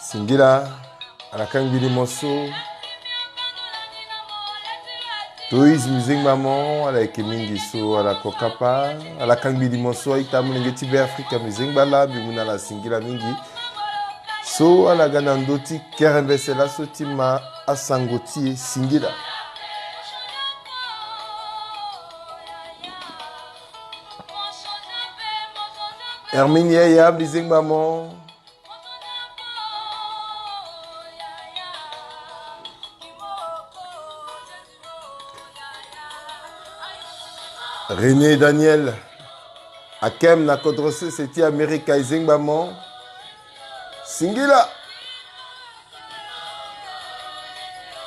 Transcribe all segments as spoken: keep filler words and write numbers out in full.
Singila, ala kangbi limo so. Toys Mizengba mo, ala yeke mingi so, ala kokapa, ala kangbi limo so, a-ita molenge ti Be Afrika Mizengba la, mbi mu na ala singila mingi. So, ala ga na ndö ti kerembese laso ti ma asango ti e, singila. Hermine Yaya, Mizengba mo. René Daniel, Akem na kodro sese ti Amerika, e zengba mo. Singila.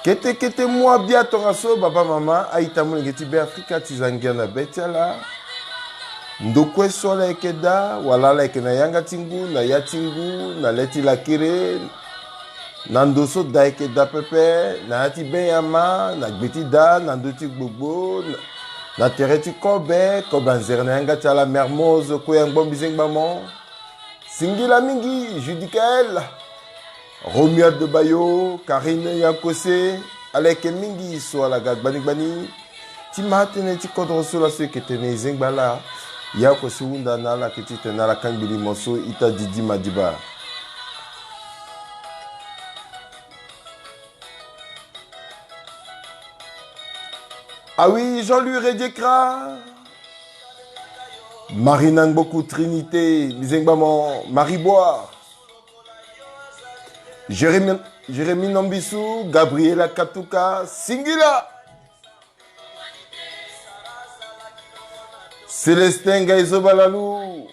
Kete kete mu abia tongaso, baba, mama, a-ita molenge ti Be Afrika, ti za ngia na be ti ala. Ndo kue so ala yeke daa, wala ala yeke na yanga ti ngu, na ya ti ngu, na le ti lakere, na ndo so da yeke daa pepe, na ya ti benyama, na gbe ti daa, na ndö ti gbogbo, na, na tere ti kobe, kobe anzere na yanga ti ala, Mermoz, kue ya ngbongbizengba mo. Singila mingi, Judicaël, Romuald de Bayo, Karine Yakose, ala yeke mingi so ala ga gbani gbani. Ti ma atënë ti kodro so laso e yeke tene e zengba laa, Yakose hunda na ala, ke ti tene ala kangbi limo so, ita Didi Madiba. Ah oui, Jean-Louis Rediekra. Marina Ngboku Trinité, Mizengba mo, Marie Bois. Jérémie, Jérémie Nombisu, Gabriela Katuka, singila. Célestin Ngaizo Balalu.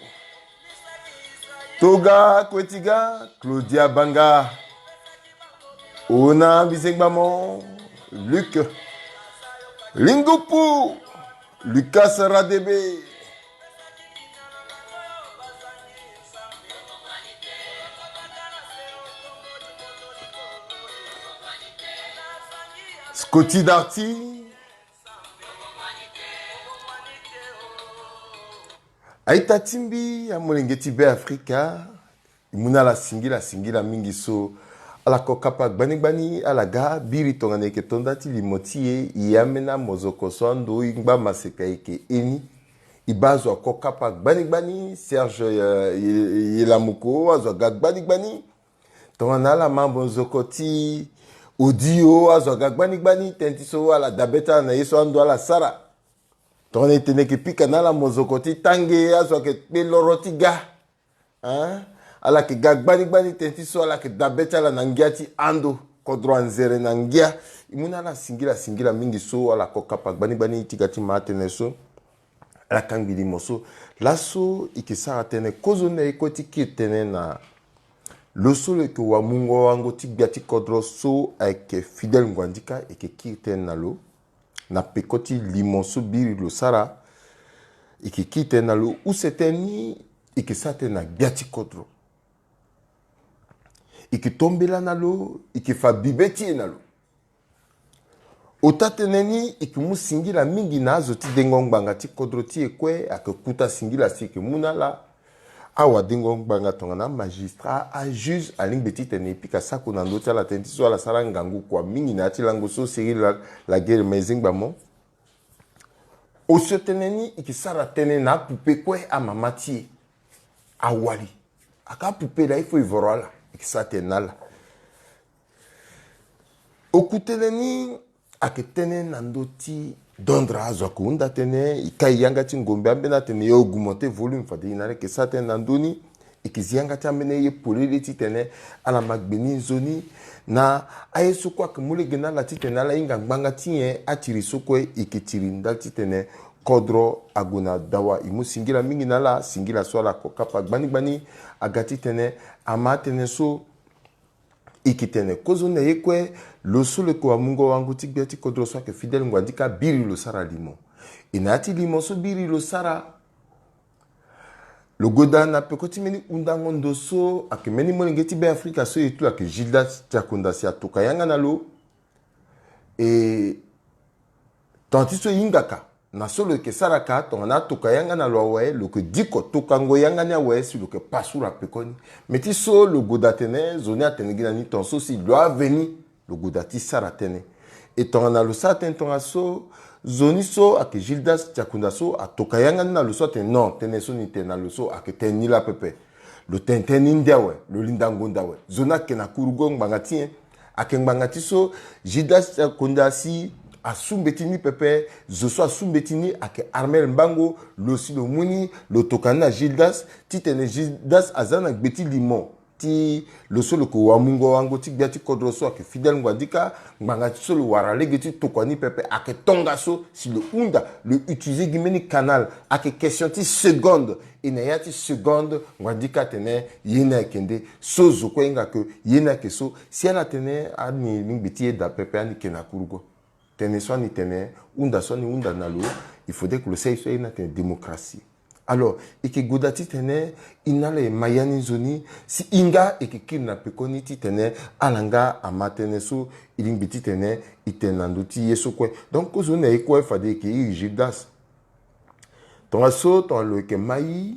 Toga Kwetiga, Claudia Banga. Ona Mizengba mo, Luc Lingupu, Lucas Radebe. Scotty Darty. A-ita ti mbi, amolenge ti Be Afrika, e mu na ala singila, singila mingi so. Ala ko kapa gbani gbani, ala ga biri tongana e yeke to nda ti limo ti e, e ambeni amozoko so ando e ngba maseka e yeke e ni. E baa azo ako kapa gbani gbani, Serge, eh, Ye-, Yelamoko, azo aga gbani gbani. Tongana ala ma mozoko ti Odio, azo aga gbani gbani, tënë ti so ala da be ti ala na ye so ando ala sara. Tongana e tene e yeke pika na ala mozoko ti Tange, azo ayeke kpe loro ti ga. Hein? Ala yeke ga gbani gbani, tënë ti so ala yeke da be ti ala na ngia ti ando, kodro anzere na ngia. E mu na ala singila, singila mingi so, ala ko kapa gbani gbani ti ga ti ma atënë so. Ala kangbi limo so. Laso e yeke sara tënë kozoni na e kue ti kiri tënë na lo so lo yeke wamungo wango ti gbia ti kodro so ayeke Fidèle Nguandika, e yeke kiri tënë na lo. Na peko ti limo so biri lo sara, e yeke kiri tënë na lo. Use tënë ni, e yeke sara tënë na gbia ti kodro. E yeke to mbela na lo, e yeke fa bibe ti e na lo. Ota tënë ni, e yeke mu singila mingi na azo ti dengo ngbanga ti kodro ti e kue, ayeke kuta singila si e yeke mu na ala. Awadengo ngbanga tongana amagistrat, ajuge, alingbi titene e pika sako na ndö ti ala, tënë ti so ala sara ngangu kua mingi na ya ti lango so, Cyril La-, Laguerre, ma e zengba mo. Osio tënë ni, e yeke sara tënë na apupe kue, amama ti e, awali. Aka apupe laa il faut e voro ala, e yeke sara tënë na ala. Oku tënë ni, ayeke tënë na ndö ti dondra, azo ayeke hunda tënë, e kai yanga ti ngombe ambeni atene e augmenter volume, fade e na ala e yeke sara tënë na ndö ni. E yeke zi yanga ti ambeni ye polele titene ala ma gbe ni nzoni na aye so kue ayeke mu lege na ala titene ala hinga ngbanga ti nyen, atiri so kue e yeke tiri ndali titene kodro ague na dawa. E mu singila mingi na ala, singila so ala ko kapa gbani gbani, aga titene ama atënë so. E yeke tene kozoni na ye kue, lo so lo yeke wamungo wango ti gbia ti kodro so ayeke Fidèle Nguandika, biri lo sara limo. E na ya ti limo so biri lo sara, lo gue daa na peko ti mbeni hundango ndo so ayeke mbeni molenge ti Be Afrika so e tu lo ayeke Gildas Tiakonda si atoka yanga na lo. E tongana ti so e hingaka na so lo yeke sara ka tongana atoka yanga na lo awe, lo yeke diko tokango yanga ni awe si lo yeke pasura pekoni. Me ti so lo goda atene zo ni atene gi na ni tongaso si lo aveni lo goda ti sara tënë. E tongana lo sara tënë tongaso, zo ni so ayeke Gildas Tiakunda so atoka yanga ni na lo so atene non, tënë so ni tene na lo so ayeke tënë ni laa pepe. Lo tene tënë ni nde awe, lo linda ngonda awe. Zo ni ayeke na kurugo ngbanga ti nyen? Ayeke ngbanga ti so Gildas Tiakunda si asu mbeti ni pepe, zo so asu mbeti ni ayeke Armel Mbango. Lo si lo mu ni, lo toka ni na Gildas titene Gildas aza na gbe ti limo ti lo so lo yeke wamungo wango ti gbia ti kodro so ayeke Fidèle Nguandika. Ngbanga ti so lo wara lege ti tokua ni pepe ayeke tongaso si lo hunda, lo utiliser gi mbeni canal. Ayeke question ti seconde. E na ya ti seconde, Nguandika atene ye ni ayeke nde so, zo kue ahinga ke ye ni ayeke so. Si ala tene ani lingbi ti yeda pepe, ani yeke na kurugo. Tënë so ani tene, hunda so ani hunda na lo, il faudrait que lo sara ye so aye ni atene démocratie. Alors e yeke goda titene e na ala e ma ya ni nzoni, si e nga e yeke kiri na pekoni titene ala nga ama tënë so e lingbi titene e tene na ndö ti ye so kue. Donc kozoni na ye kue fade e yeke iri Gildas. Tongaso tongana lo yeke mai,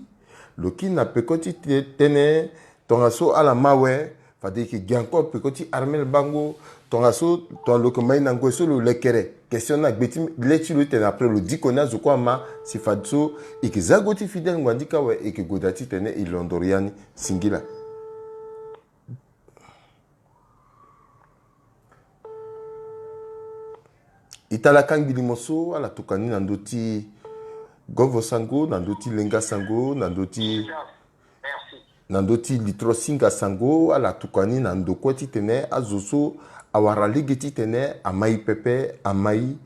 lo kiri na peko ti te- tënë. Tongaso ala ma awe, fade e yeke gi encore peko ti Armel Mbango. Tongaso tongana lo yeke mai na ngoi so lo lekere, question ni na gbe ti le ti lo, e tene après lo diko ni azo kue ama. Si fadeso e yeke za go ti Fidèle Nguandika awe, e yeke goda titene e londoro ya ni. Singila. Ita lakangbi limo so ala tuka ni na ndö ti govo sango, na ndö ti lenga sango, na ndö ti, na ndö ti litro singa sango. Ala tuka ni na ndo kue titene azo so awara lege titene amai pepe, amai.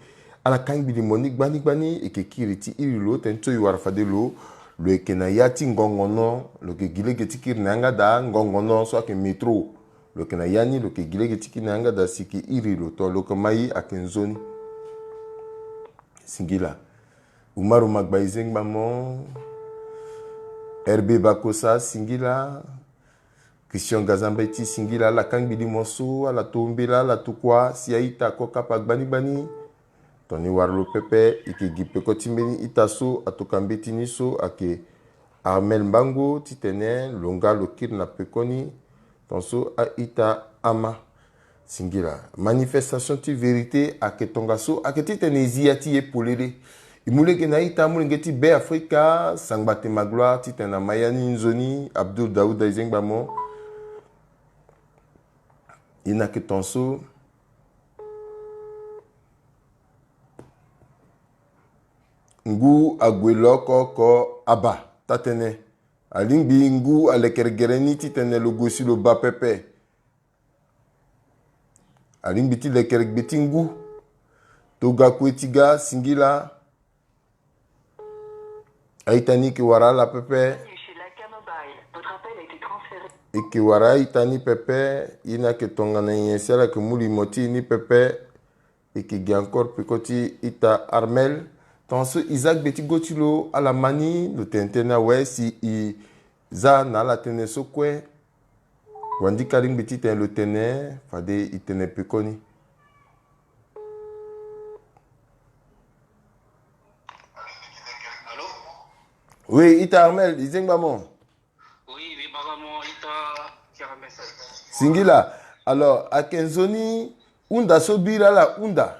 Ala kangbi limo ni gbani gbani. E yeke kiri ti iri lo tënë so e wara fade lo, lo yeke na ya ti ngongono. Lo yeke gi lege ti kiri na yanga daa ngongono so ayeke métro. Lo yeke na ya ni, lo yeke gi lege ti kiri na yanga daa si e yeke iri lo. Tongana lo yeke mai, ayeke nzoni. Singila. Umaru Magba, e zengba mo. Herbe Bakosa, singila. Christian Gazambeti, singila. Ala kangbi limo so, ala to mbela, ala to kuâ si a-ita ako kapa gbani gbani. Tongana e wara lo pepe, e yeke gi peko ti mbeni ita so atoka mbeti ni so ayeke Armel Mbango titene lo nga lo kiri na pekoni. Tongaso a-ita ama. Singila. Manifestation ti vérité ayeke tongaso, ayeke titene e zi ya ti e polele. E mu lege na a-ita amolenge ti Be Afrika, Sangbate Magloire, titene ama ya ni nzoni. Abdoul Daouda, e zengba mo. E na yeke tongaso. Ngu ague lo oko oko aba, taa-tënë. Alingbi ngu alekere gere ni titene lo gue si lo ba pepe. Alingbi ti lekere gbe ti ngu. Toga kue ti ga, singila. A-ita ni e yeke wara ala pepe. E yeke wara a-ita ni pepe. Ye ni ayeke tongana nyen si ala yeke mu limo ti e ni pepe. E yeke gi encore peko ti ita Armel. Tongaso e za gbe ti go ti lo, ala ma ni, lo tene tënë awe si e za na ala tënë so kue. Wandika alingbi titene lo tene, fade e tene pekoni. Allô? Oui, ita Armel, e zengba mo. Oui, oui, baba mo, ita Keremese. Singila. Alors, ayeke nzoni hunda so biri ala hunda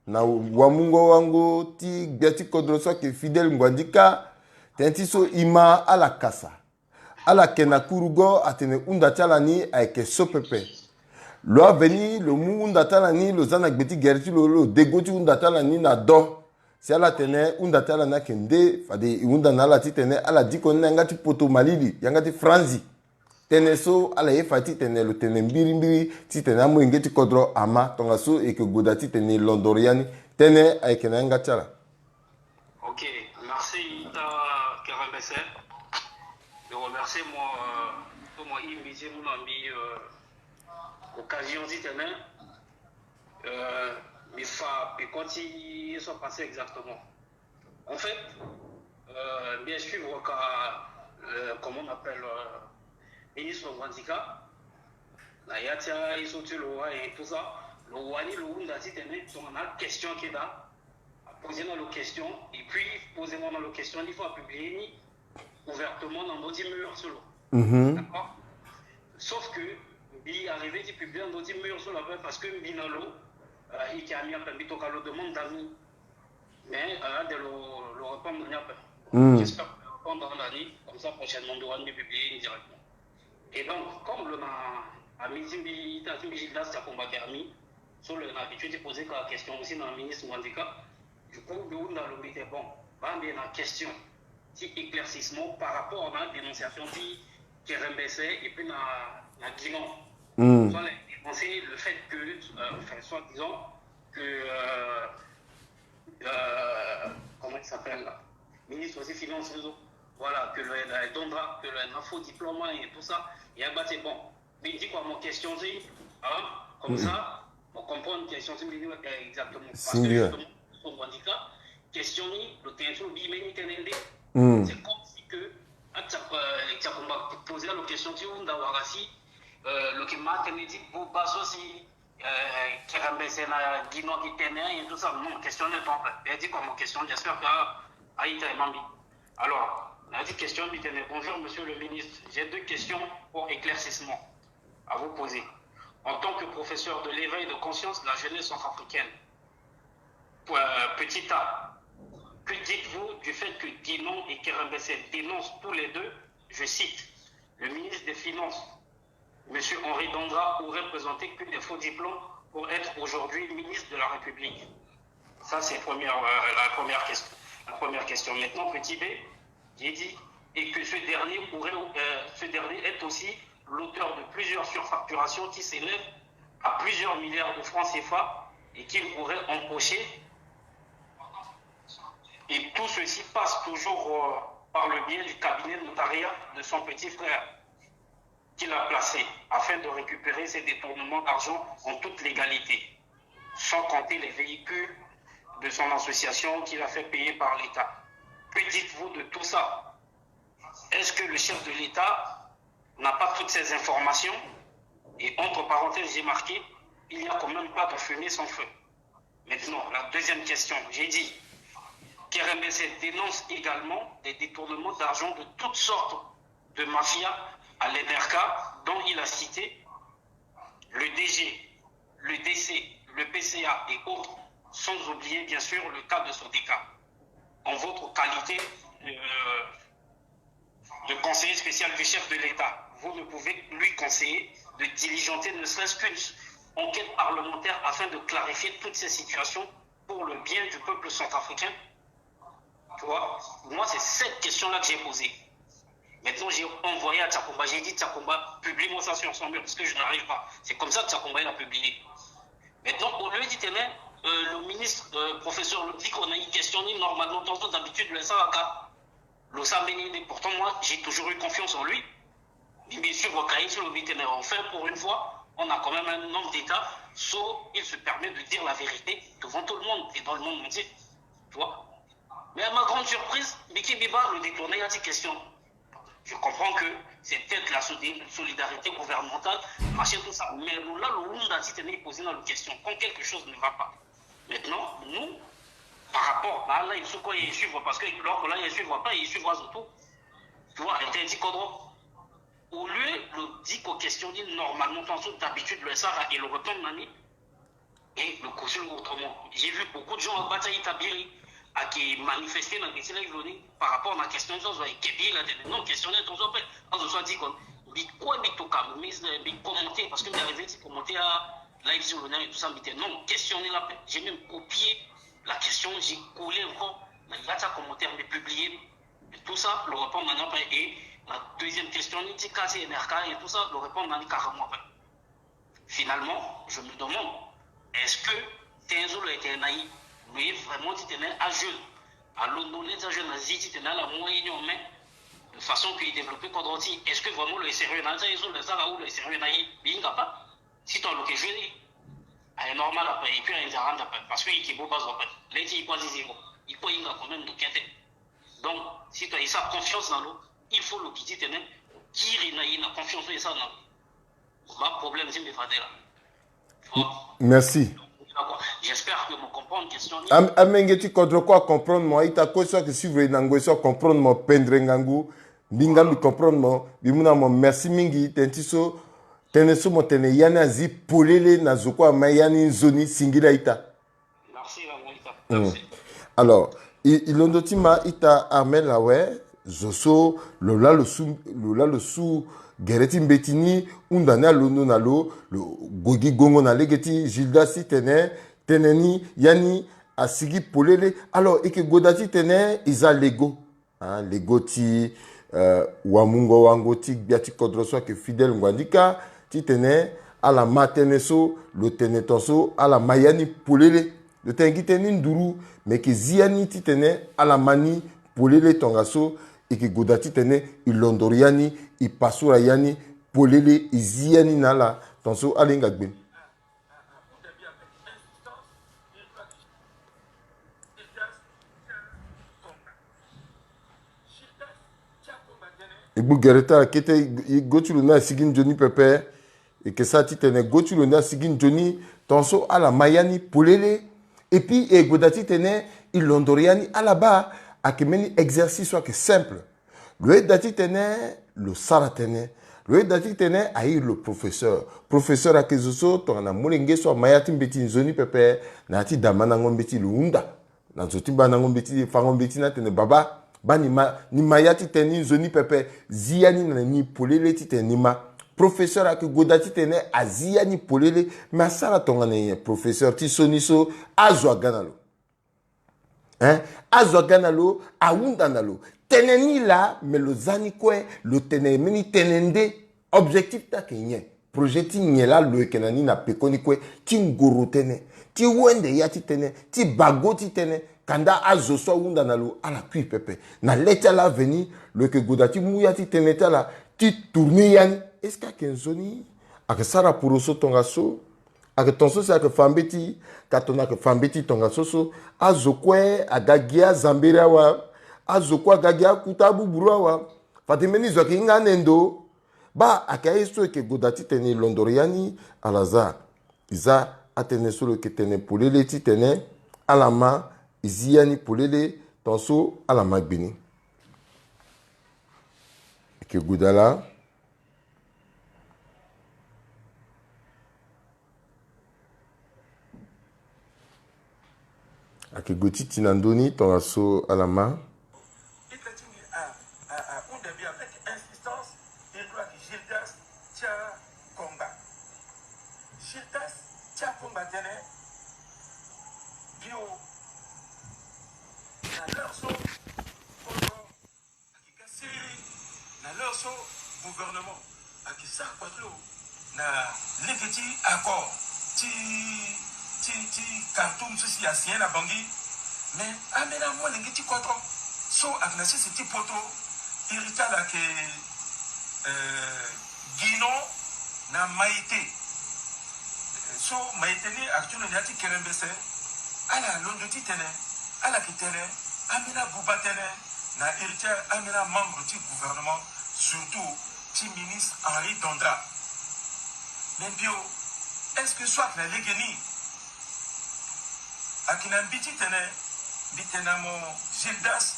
na wamungo wango ti gbia ti kodro so ayeke Fidèle Nguandika. Tënë ti so e ma ala kasa. Ala yeke na kurugo atene hunda ti ala ni ayeke so pepe. Lo aveni, lo mu hunda ti ala ni, lo za na gbe ti gere ti lo, lo dego ti hunda ti ala ni na do. Si ala tene hunda ti ala ni ayeke nde, fade e hunda na ala titene ala diko ni na yanga ti poto malili, yanga ti franzi. Tënë so ala ye fa titene lo tene mbirimbiri titene amolenge ti kodro ama. Tongaso e yeke goda titene e londoro ya ni. Tënë ayeke na yanga ti ala. Ok, merci ita Keremese. Je remercie mo, euh, to mo imbi ti mo na mbi, euh, occasion titene, euh, mbi fa peko ti ye so apasser exactement. En fait, euh, mbi suivre ka, euh, comment on appelle, euh, ministre Nguandika, na ya ti aye so ti lo wara et tout ça, lo wani lo hunda titene tongana question ayeke daa. Poser na lo question, et puis poser moi na lo question, il faut publier ni ouvertement na ndö ti mur so lo. Mhm. D'accord? Sauf que mbi arrivé ti publier na ndö ti mur so là parce que mbi na lo, euh, i ke ami ape, mbi tokua lo demande d'amis. Mais euh, de lo, lo répondre ni ape. Mm. J'espère que lo répondre na ni, comme ça prochainement mbi wara mbi publier ni directement. Et donc, comme lo na ami ti mbi, ita ti mbi Gildas Tiakomba ke ami, so lo na habitude ti poser ka question aussi na ministre Mwandika. Du coup, mbi hunda lo, mbi tene bon, baa mbi na question ti éclaircissement par rapport na dénonciation ti Kerembese et puis na, na Guinon. Mm. So ala dénoncer le fait que, euh, enfin, soi-disant que, euh, euh, comment il s'appelle là, ministre des finances, voilà, que lo na dondra, que lo na faux diplôme et tout ça. Ya gba ti bon, mbi di kua mo question ti, hein, comme ça mo comprendre question ti mbi ni exactement. Parce que justement, so Mwandika, question ni lo tene so lo bi mbeni tënë nde. Mm. C'est comme si que a Tiakomba, Tiakomba poser lo question ti hunda wala si, euh, lo ke ma tënë ti buba so si, euh, Kerembese na Guinon ki tene ayen tout ça. Non, question ni ape. Mbi di kua mo question, j'espère que a, a ita e ma mbi. Alors, na ya ti question mbi tene, bonjour monsieur le ministre, j'ai deux questions pour éclaircissement à vous poser. En tant que professeur de l'éveil de conscience de la jeunesse centrafricaine, euh, petit a, que dites-vous du fait que Guinon et Kerembese dénoncent tous les deux, je cite, le ministre des Finances, monsieur Henri Dandra, aurait présenté que des faux diplômes pour être aujourd'hui ministre de la République? Ça, c'est première, euh, la première question. La première question. Maintenant, petit B, j'ai dit, et que ce dernier aurait, euh, ce dernier est aussi l'auteur de plusieurs surfacturations qui s'élèvent à plusieurs milliards de francs C F A et qu'il aurait empoché. Et tout ceci passe toujours, euh, par le biais du cabinet de notariat de son petit frère qu'il a placé afin de récupérer ces détournements d'argent en toute légalité, sans compter les véhicules de son association qu'il a fait payer par l'État. Que dites-vous de tout ça? Est-ce que le chef de l'État n'a pas toutes ces informations? Et entre parenthèses, j'ai marqué, il n'y a quand même pas de fumée sans feu. Maintenant, la deuxième question, j'ai dit, Kerembese dénonce également des détournements d'argent de toutes sortes de mafias à l'N R K, dont il a cité le D G, le D C, le P C A et autres, sans oublier bien sûr le cas de Sodeka. En votre qualité, euh, de conseiller spécial du chef de l'État, vous ne pouvez lui conseiller de diligenter ne serait-ce qu'une enquête parlementaire afin de clarifier toutes ces situations pour le bien du peuple centrafricain? Tu vois, moi, c'est cette question-là que j'ai posée. Maintenant, j'ai envoyé à Tiakomba, j'ai dit, Tiakomba, publie-moi ça sur son mur, parce que je n'arrive pas. C'est comme ça que Tiakomba, il a publié. Maintenant, au lieu de tenir, euh, le ministre, euh, professeur, lo di qu'on a une question, normalement, dans d'habitude, le S A A K, lo sara mbeni nde. Pourtant, moi, j'ai toujours eu confiance en lui. Mbi suivre cahier so lo, mbi tene, enfin, pour une fois, on a quand même un homme d'État, so il se permet de dire la vérité devant tout le monde et dans le monde entier. Tu vois? Mais à ma grande surprise, mbi ki mbi baa lo détourner ya ti question. Je comprends que c'est peut-être la soli-, solidarité gouvernementale, machin, tout ça. Mais lo laa lo hunda ti tene e poser na lo question quand quelque chose ne va pas. Maintenant, nous, par rapport à là, il faut qu'on y suive, parce que l'autre là, il suivra pas, il suivra surtout. Tu vois, interdit code. Au lieu de dire qu'aux questions dit normalement, tant d'habitude, le S A A K et le répondre, Nani, et le consul autrement. J'ai vu beaucoup de gens à Bata Itabiri, à qui manifester dans les live par rapport à la question, je vois que bien la tête. Non, question n'est pas en fait. Quand je sois dit comme, mais quoi, mais tout cas, mais, mais commenter, parce que j'arrive à commenter à live sur le et tout ça, mais non, question n'est la peine. J'ai même copié la question, j'ai collé encore, mais il y a ça commentaire, mais publié. Tout ça, le répondre maintenant, et la deuxième question, il dit, cassé N R K et tout ça, le répondre maintenant carrément. Finalement, je me demande, est-ce que tënë so lo yeke na e, lo ye vraiment ti tene ajeune alondo ni ti ajeune azi ti tene ala moyen ni en main, de façon que e développer kodro ti e? Est-ce que vraiment lo ye sérieux na ti aye so lo ye sara ou lo ye sérieux na e? Mbi hinga pas. Si tongana lo ke jouer, aye normal ape, et puis aye nzara ande ape, parce que e ke bo base ape. Lê ti e kue azizi ngo, e kue e hinga quand même ndo kete. Donc si tongana e sara confiance na lo, il faut lo gi ti tene kiri na e na confiance so e sara na lo. Ba problème ti mbi fade la. Merci. D'accord. J'espère que mo comprendre question ni. Am- amenge ti kodro kue acomprendre mo, a-ita kue so ayeke suivre e na ngoi so acomprendre mo, pendre ngangu. Mbi nga mbi comprendre mo, mbi mu na mo merci mingi. Tënë ti so, tënë so mo tene ya ni azi polele na zo kue ama ya ni nzoni, singila ita. Merci, Ramon Ita. Mm. Merci. Alors, e, e londo ti ma ita Armel awe, zo so lo laa lo su, lo laa lo su gere ti mbeti ni, hunda ni alondo na lo, lo gue gi gongo na lege ti Gildas titene, tënë ni ya ni asigi polele. Alors, e yeke gue daa titene e za lego. Ah, lego ti, euh, wamungo wango ti gbia ti kodro so ayeke Fidèle Nguandika, titene ala ma tënë so lo tene tongaso ala ma ya ni polele. Lo tene gi tënë ni nduru, me e yeke zi ya ni titene ala ma ni polele. Tongaso e yeke gue daa titene e londoro ya ni, e pasura ya ni polele, e zi ya ni na ala tongaso ala hinga gbeni. E gbu gere ti ala kete, e go ti lo ni asigi nzoni pepe. E yeke sara titene go ti lo ni asigi nzoni, tongaso ala ma ya ni polele. Et puis e gue daa titene e londoro ya ni, ala baa, ayeke mbeni exercice so ayeke simple. Lo yeda titene lo sara tënë. Lo yeda titene a iri lo professeur. Professeur ayeke zo so tongana molenge so ama ya ti mbeti nzoni pepe, na ya ti damandango mbeti lo hunda na zo ti bandango mbeti, fango mbeti ni atene baba, baa ni ma, ni ma ya ti tënë ni nzoni pepe, zi ya ni na ni polele titene ni ma. Professeur ayeke gue daa titene azi ya ni polele, me asara tongana nyen? Professeur ti sioni so, azo aga na lo. Hein? Azo aga na lo, ahunda na lo. Tënë ni laa, me lo za ni kue, lo tene mbeni tënë nde. Objectif ti ayeke nyen? Projet ti nyen laa lo yeke na ni na pekoni kue? Ti ngoro tënë, ti wende ya ti tënë, ti bago ti tënë. Kanda azo so ahunda na lo ala kui pepe. Na le ti ala veni, lo yeke gue daa ti mu ya ti tënë ti ala, ti tourner ya ni. Est-ce que ayeke nzoni? Ayeke sara poroso tongaso? Ayeke tongaso si ayeke fa mbeti? Ka tongana ayeke fa mbeti tongaso so, azo kue aga gi azambere awa. Azo kue aga gi akuta abuburu awa. Fade mbeni zo ayeke hinga ande ndo. Baa, ayeke aye so e yeke gue daa titene e londoro ya ni, ala za. E za atënë so lo yeke tene polele titene ala ma, e zi ya ni polele, tongaso ala ma gbeni. E yeke gue daa laa. Ayeke gue ti ti na ndö ni tongaso ala ma. Ita ti ni a, a, ahunda mbi avec insistance, e lo ayeke Gildas Tia Kongba. Gildas Tia Kongba atene, bio, na l'heure so, kodro ayeke ga siriri, na l'heure so gouvernement ayeke sara kua ti lo na lege ti accord ti, ti, ti Khartoum so si asigné na Bangui. Mais ambeni amolenge ti kodro so ayeke na sese ti poto, iri ti ala ayeke, euh, Guinon na Maïté. So Maïté ni ayeke ti lo na ya ti kerembese. Ala londo titene ala yeke tene ambeni abuba tënë na iri ti ambeni amembre ti gouvernement, surtout ti ministre Henri Dondra. Mais bio, est-ce que so ayeke na legeni, ayeke na mbi titene mbi tene na mo Gildas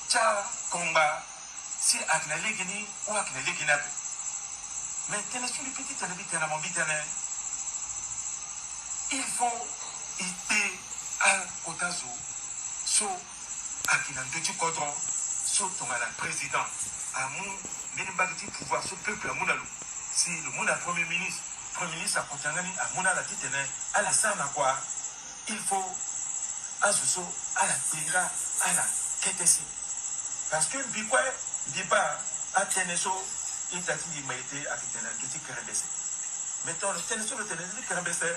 Tia Kongba, si ayeke na legeni ou ayeke na legeni ape? Mais tënë so mbi peut ti tene, mbi tene na mo, mbi tene, il faut e te akota zo so ayeke na ndö ti kodro so tongana président amu mbeni mbage ti pouvoir so peuple amu na lo, si lo mu na premier ministre, premier ministre akota nga ni amu na ala titene ala sara na kua. Il faut azo so ala kpe nga ala kete si. Parce que mbi kue mbi baa atënë so ita ti mbi Maïté ayeke tene na ndö ti kerembese. Maintenant lo tënë so lo tene na ndö ti kerembese,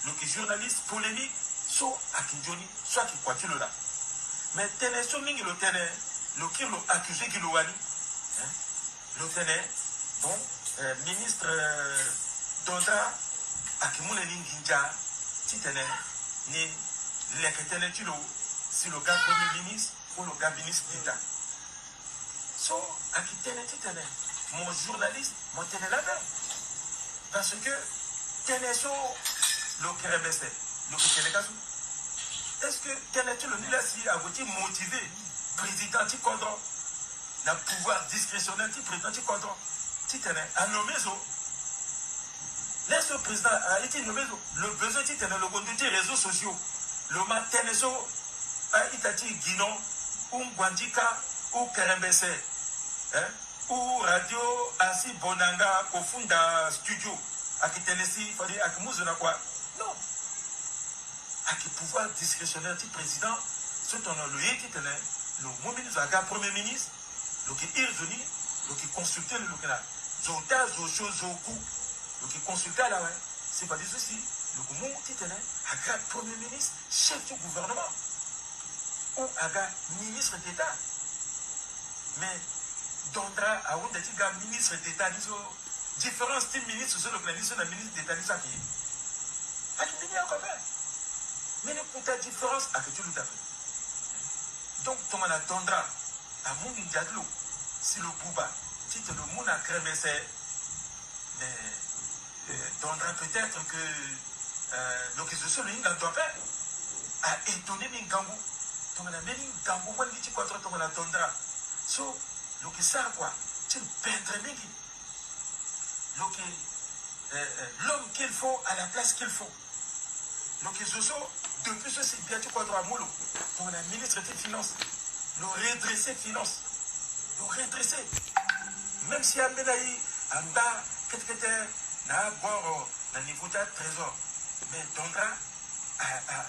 lo yeke journaliste polémique so ayeke nzoni, so ayeke kua ti lo laa. Mais tënë so mingi lo tene, lo kiri lo accusé gi lo wani, hein? Lo tene, bon, euh, ministre, euh, Dondra ayeke mu na ni nginza titene ni leke tënë ti lo si lo ga premier ministre ou lo ga ministre d'État. So ayeke tënë titene mo journaliste mo tene laa be. Parce que tënë so lo kerembese, lo yeke tene ka so. Est-ce que tënë ti lo ni la si ague ti motiver président ti kodro, na pouvoir discrétionnaire ti président ti kodro, titene anomme zo? Laisse le président aye ti nomme zo. Lo besoin titene lo gue ndu ti réseaux sociaux, lo ma tënë so a-ita ti Guinon, ou Nguandika, ou Kerembese, hein, ou radio Asi Bonanga, Kofunda Studio, ayeke tene si fade ayeke mu zo na kua? Non. Ayeke pouvoir discrétionnaire ti président. So tongana lo ye titene lo mu mbeni zo aga premier ministre, lo yeke iri zo ni, lo yeke consulter lo, lo yeke na zo daa zo sio zo oku. Lo yeke consulter ala awe. Si fade so si lo yeke mu titene aga premier ministre, chef ti gouvernement, ou aga ministre d'état. Mais Dondra ahunda ti ga ministre d'état ni so. Différence ti ministre so lo yeke na ni so na ministre d'état ni so ayeke ye? Ayeke mbeni yanga ape. Mbeni kota différence ayeke ti luta ape. Donc tongana Dondra amu nginza ti lo si lo buba titene lo mu na Kerembese, mais euh, Dondra peut-être que euh, lo yeke zo so lo hinga ndo ape. A étonner ni ngangu. Tongana mbeni ngangu wani ti kodro tongana Dondra so lo yeke sara kua ti pendre mingi. Lo yeke euh, euh, l'homme qu'il faut à la place qu'il faut. Lo yeke zo so depuis so si gbia ti kodro amu lo tongana ministre ti finance, lo redresser finance. Lo redresser. Même si ambeni aye anda kete kete na agoro na niveau ti atrésor, mais Dondra a, a,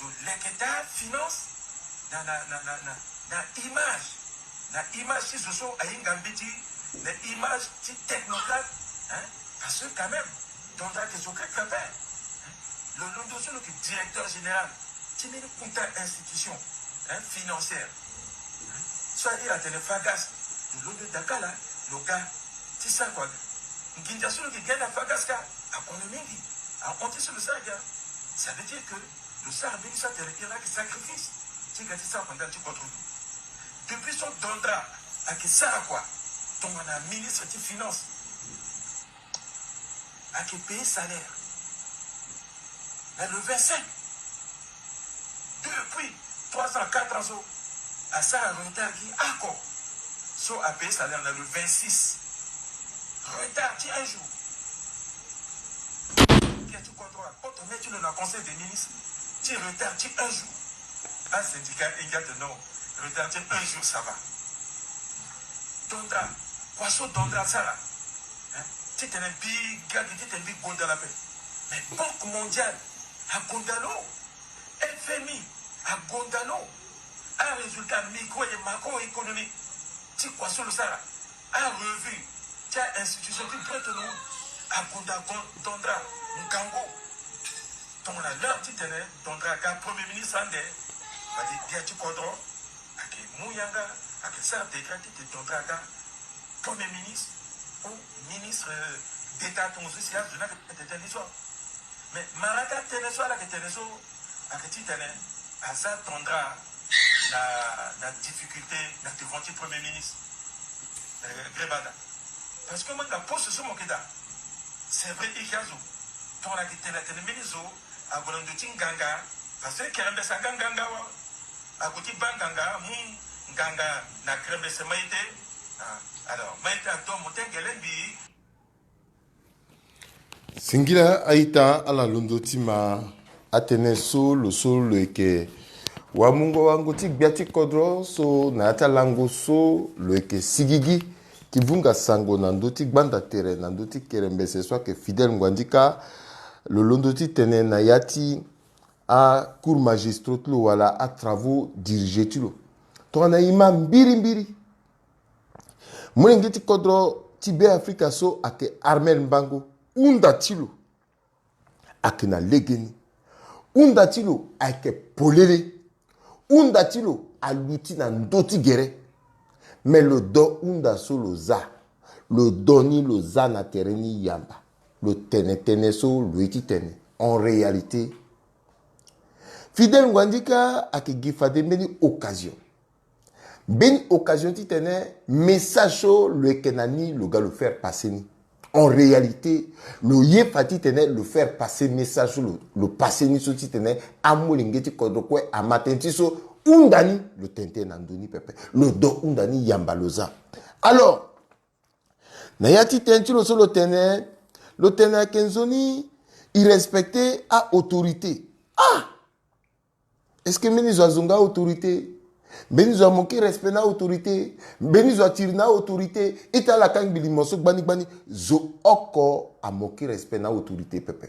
lo leke daa finance na, na, na, na, na, na image, na image ti zo so ahinga mbeti, na image ti technocrate, hein? Parce que quand même Dondra ayeke zo kaka ape, hein? Lo londo so lo yeke directeur général ti mbeni kota institution, hein, financière, hein? So a iri atene Fagas, lo londo dakala, lo ga ti sara kua. Nginza so lo yeke ga na Fagas ka akono mingi. Ahon ti so lo sara ga. Ça veut dire que lo sara mbeni so atene iri ayeke sacrifice ti ga ti sara kua ndali ti kodro. Depuis so Dondra ayeke sara kua tongana ministre ti finance, ayeke payer salaire na le vingt-cinq. Depuis trois ans, quatre ans so asara retard gi oko. So apayer salaire na le vingt-six. Retard ti un jour. Ke ti kodro apoto mê ti lo na conseil des ministres ti retard ti un jour. Asyndicat e gi ate non, retard ti un jour ça va. Dondra, kua so Dondra asara, hein, titene mbi ga gi titene mbi gonda la paix. Mais Banque Mondiale agonda lo, F M I agonda lo. Arésultat micro et macroéconomie ti kua so lo sara, arevue ti a-institution ti Bretton Woods agonda Dondra ngangu. Tongana l'heure titene Dondra aga premier ministre ande, fade gbia ti kodro ayeke mu yanga, ayeke sara décret titene Dondra aga premier ministre ou ministre d'état. Tongaso si azo ni ayeke tene ni so. Mais mara ti atënë so ala yeke tene so ayeke titene aza Dondra na, na difficulté na devant ti premier ministre, euh, Grebada. Parce que mo hinga poste so mo yeke daa. C'est vrai, e gi azo. Tongana ayeke tene atene mbeni zo ague na ndo ti nganga. Parce que Kerembese aga nganga wa. Ague ti baa nganga, amu nganga na Kerembese Maïté. Ah, alors Maïté adomo ti angele mbi. Singila a-ita ala londo ti ma atënë so lo so lo yeke wamungo-wango ti gbia ti kodro so na ya ti alango so lo yeke sigigi ti vunga sango na ndö ti gbanda tere na ndö ti Kerembese so ayeke Fidèle Nguandika. Lo londo ti tene na ya ti acours magistraux ti lo wala atravaux dirigés ti lo. Tongana e ma mbirimbiri, molenge ti kodro ti Beafrika so ayeke Armel Mbango, hunda ti lo ayeke na legeni. Hunda ti lo ayeke polele. Hunda ti lo aluti na ndö ti gere. Me lo do hunda so lo za, lo do ni lo za na tere ni yamba. Lo tene tënë so lo ye ti tene. En réalité, Fidèle Nguandika ayeke gi fade mbeni occasion. Mbeni occasion titene message so lo yeke na ni lo ga lo faire passer ni. En réalité, lo ye fa titene lo faire passer message so, lo, lo passer ni so titene amolenge ti kodro kue ama tënë ti so hunda ni, lo tene tënë na ndö ni pepe. Lo do hunda ni yamba lo za. Alors, na ya ti tënë ti lo so lo tene, lo tene ayeke nzoni irrespecter a-autorité. Ah! Est-ce que mbeni zo azo nga autorité? Mbeni zo amoke respect na autorité? Mbeni zo atiri na autorité? Ita ala kangbi limo so gbani gbani. Zo oko amoke respect na autorité pepe.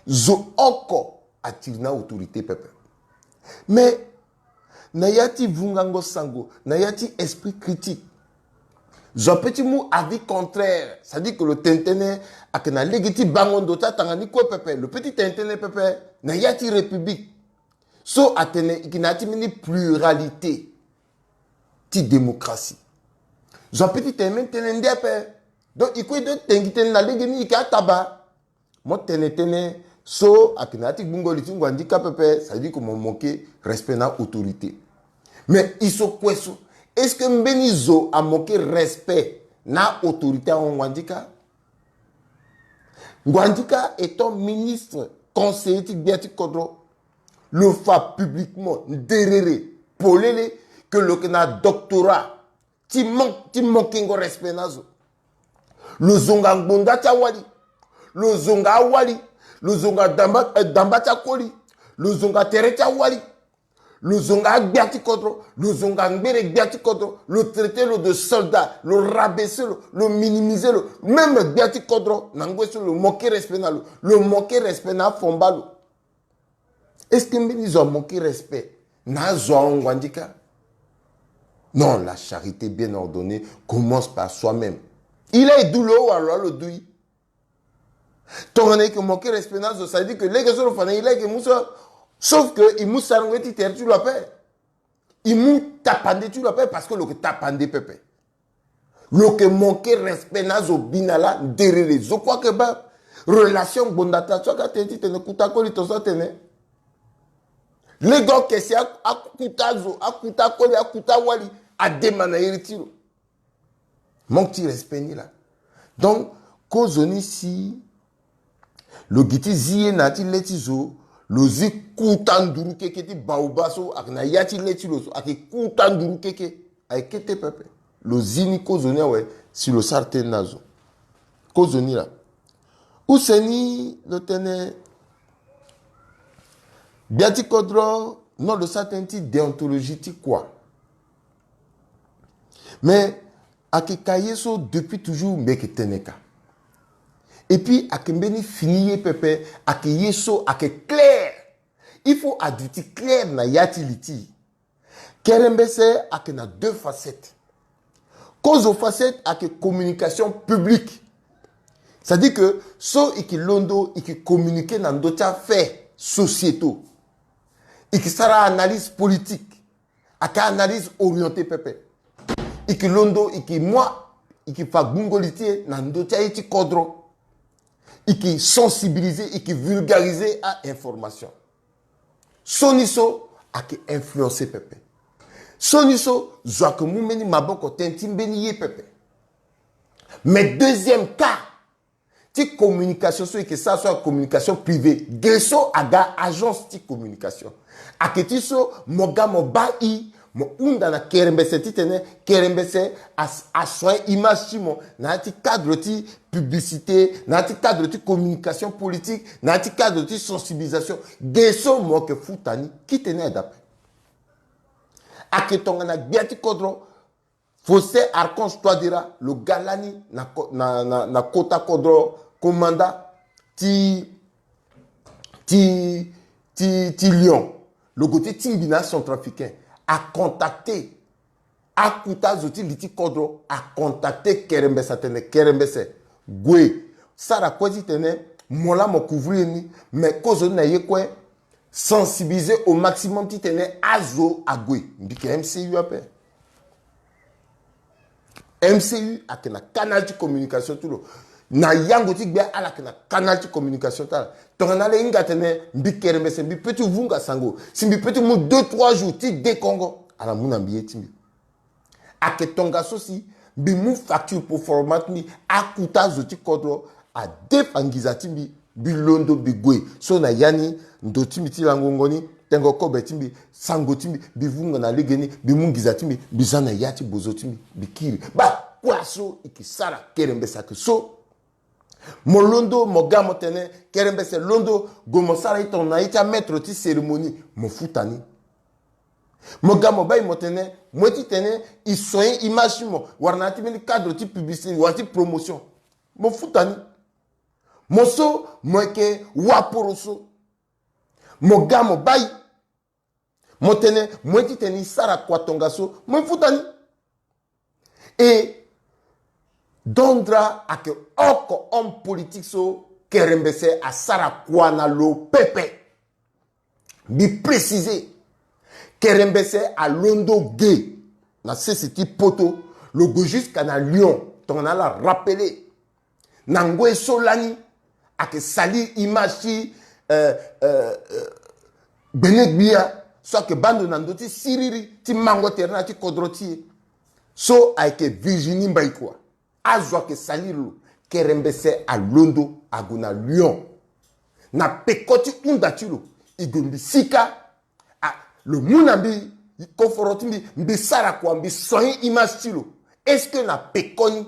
Zo oko atiri na autorité pepe. Mais na ya ti vungango sango, na ya ti esprit critique, zo ape ti mu avis contraire, c'est-à-dire que lo tene tënë ayeke na lege ti bango ndo ti atanga ni kue pepe, lo pe ti tene tënë pepe na ya ti République. So atene e yeke na ya ti mbeni pluralité ti démocratie. Zo ape ti tene mbeni tënë nde ape. Donc e kue e do tengi tënë na lege ni, e yeke ataba. Mo tene tënë so ayeke na ya ti gbungo li ti ngwandika pepe, c'est-à-dire que mo moke respect na autorité. Mais e so kue so, est-ce que mbeni zo amoke respect na autorité ahon ngwandika? Ngwandika étant ministre conseiller ti gbia ti kodro, lo fa publiquement nderere polele que lo yeke na doctorat ti man, ti manquengo respect na zo. Lo zonga ngbonda ti awali, lo zonga awali, lo zonga damba, eh, damba ti akoli, lo zonga tere ti awali, lo zonga agbia ti kodro, lo zonga ngbere gbia ti kodro, lo traiter lo de soldat, lo rabaisser lo, lo minimiser lo. Même gbia ti kodro na ngoi so lo manquer respect na lo, lo manquer respect na afomba lo. Est-ce que mbeni zo amoke respect na azo ahon ngwandika? Non, la charité bien ordonnée commence par soi-même. E laa e du lo, wala lo laa lo du e. Tongana e yeke moke respect na azo, ça veut dire que lege so lo fa na e laa e yeke mu so. Sauf que e mu sarango ye ti tere ti lo ape. E mu tapande ti lo ape parce que lo yeke tapande pepe. Lo yeke manquer respect na azo bi na laa nderere. Zo kue ayeke baa relation ngbonda taa so ayeke atene titene kuta koli tongaso atene. Lege oko si a, akuta zo, akuta koli, akuta wali, adema na iri ti lo. Manque ti respect ni laa. Donc kozoni si lo gi ti zi ye na ya ti le ti zo, lo zi kuta nduru keke ti baobab so ayeke na ya ti le ti lo so, ayeke kuta nduru keke. Ayeke kete pepe. Lo zi ni kozoni awe si lo sara tënë na zo. Kozoni laa. Use ni lo tene gbia ti kodro, non, lo sara tënë ti déontologie ti kua. Mais ayeke ka ye so depuis toujours mbi yeke tene ka. Et puis ayeke mbeni fini ye pepe, ayeke ye so ayeke clair. Il faut aduti clair na ya ti li ti. Kerembese ayeke na deux facettes. Kozo facette ayeke communication publique. C'est-à-dire que so e ke londo, e ke communiquer na ndö ti afaits sociétaux. E ke sara analyse politique. Ayeke analyse orientée pepe. E ke londo, e ke moi, e ke fa gbungo li ti e na ndö ti aye ti kodro. E ke sensibiliser, e ke vulgariser a information. So ni so ayeke influencer pepe. So ni so zo ayeke mu mbeni maboko tënë ti mbeni ye pepe. Mais deuxième cas ti communication so e ke sara so ayeke communication privée. Ge so aga agence ti communication. Ayeke ti so mo ga mo baa e, mo hunda na kerembese titene kerembese a, asoin image ti mo na ya ti cadre ti publicité, na ya ti cadre ti communication politique, na ya ti cadre ti sensibilisation. Ge so mo yeke futa ni, kite ni aye daa ape. Ayeke tongana gbia ti kodro, Faustin Archange Touadéra, lo ga lani na, na, na, na kota kodro, komanda ti, ti, ti, ti Lyon. Lo gue ti tingbi na acentrafricain, acontacter akuta zo ti li ti kodro, acontacter kerembese atene kerembese gue sara kue titene mo laa mo couvrir ni. Mais kozoni na ye kue, sensibiliser au maximum titene azo ague. Mbi yeke M C U ape. M C U ayeke na canal ti communication ti lo. Na yango ti gbia ala yeke na canal ti communication ti ala. Tongana ala hinga atene mbi kerembese, mbi pe ti vunga sango, si mbi pe ti mu deux trois jours ti dekongo, ala mu na mbi ye ti mbi. Ayeke tongaso si Mbi mu facture proforma ti mbi, akuta azo ti kodro adefa nginza ti mbi, mbi londo mbi gue. So na ya ni, ndo ti mbi ti langongo ni, tengo kobe ti mbi, sango ti mbi, mbi vunga na legeni, mbi mu nginza ti mbi, mbi za na ya ti bozo ti mbi, mbi kiri. Baa, kua so e ke sara kerembesa ke so. Mo londo, mo ga mo tene, kerembese londo, gue mo sara e tongana na ye ti amaître ti cérémonie, mo futa ni. Mo ga mo bai mo tene, mo ye titene e soigner image ti mo, wala na ya ti mbeni cadre ti publicité, wala ti promotion, mo futa ni. Mo so, mo yeke waporo so. Mo ga mo bai mo tene, mo ye titene e sara kua tongaso, mo ye futa ni. E Dondra ayeke oko homme politique so kerembese asara kua na lo pepe. Mbi préciser, kerembese alondo ge na sese ti poto, lo gue jusqu'à na Lyon, tongana ala rappeler. Na ngoi so lani, ayeke salir image ti, euh, euh, euh, gbene gbia so ayeke baa ndo na ndö ti siriri ti mango tere na ya ti kodro ti e. So ayeke Virginie Mbaïkoua. Azo ayeke salir lo, kerembese alondo ague na Lyon. Na peko ti hunda ti lo, e gue mbi sika, ah, lo mu na mbi koforo ti mbi, mbi sara kua, mbi soigner image ti lo. Est-ce que na pekoni,